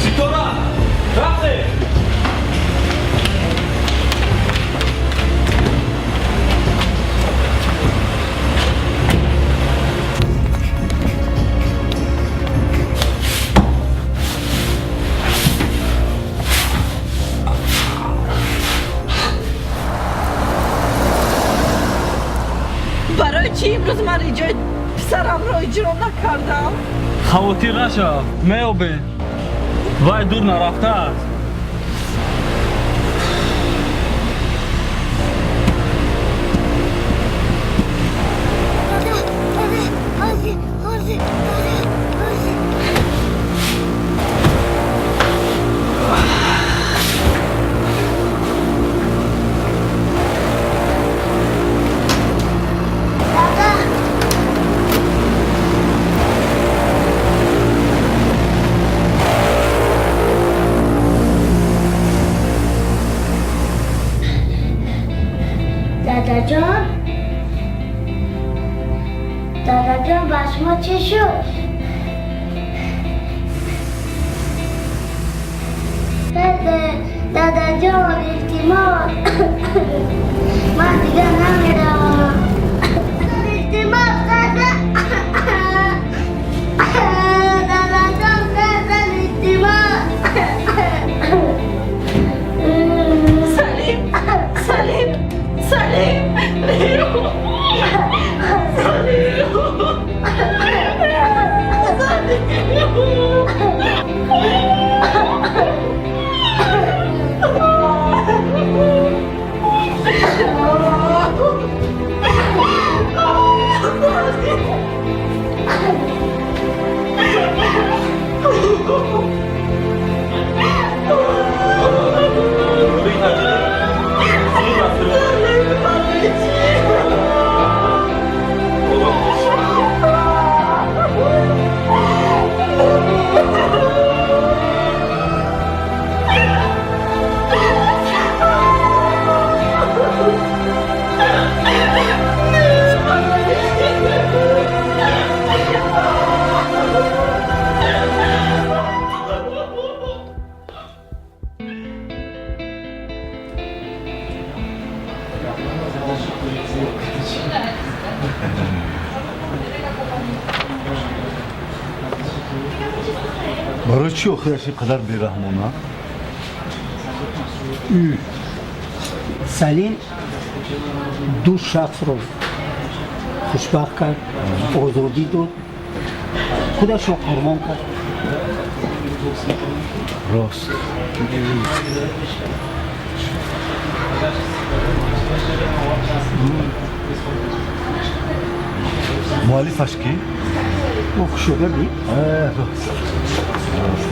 Ситора! Рафтем! Барои чӣ имрӯз ман риҷои писарамро иҷро накардам? Хавотир нашав, меёбем. Вай дур нарафтааст. Дада, дада, ҳозир, ҳозир, дада, ҳозир. Дада! Дадаҷон, дадаҷон, ба шумо чӣ шуд? Дадаҷон, илтимос, ман дигар намеравам. Илтимос, дада, дадаҷон, дада, илтимос. Салим, Салим, Салим, Салим, Барои чӣ охираш ин қадар бераҳмона? Салим ду шахсро хушбахт кард, озодӣ дод, худашро қурбон кард. Рост. Муаллифаш кӣ? Шогирди. Рост. Рост.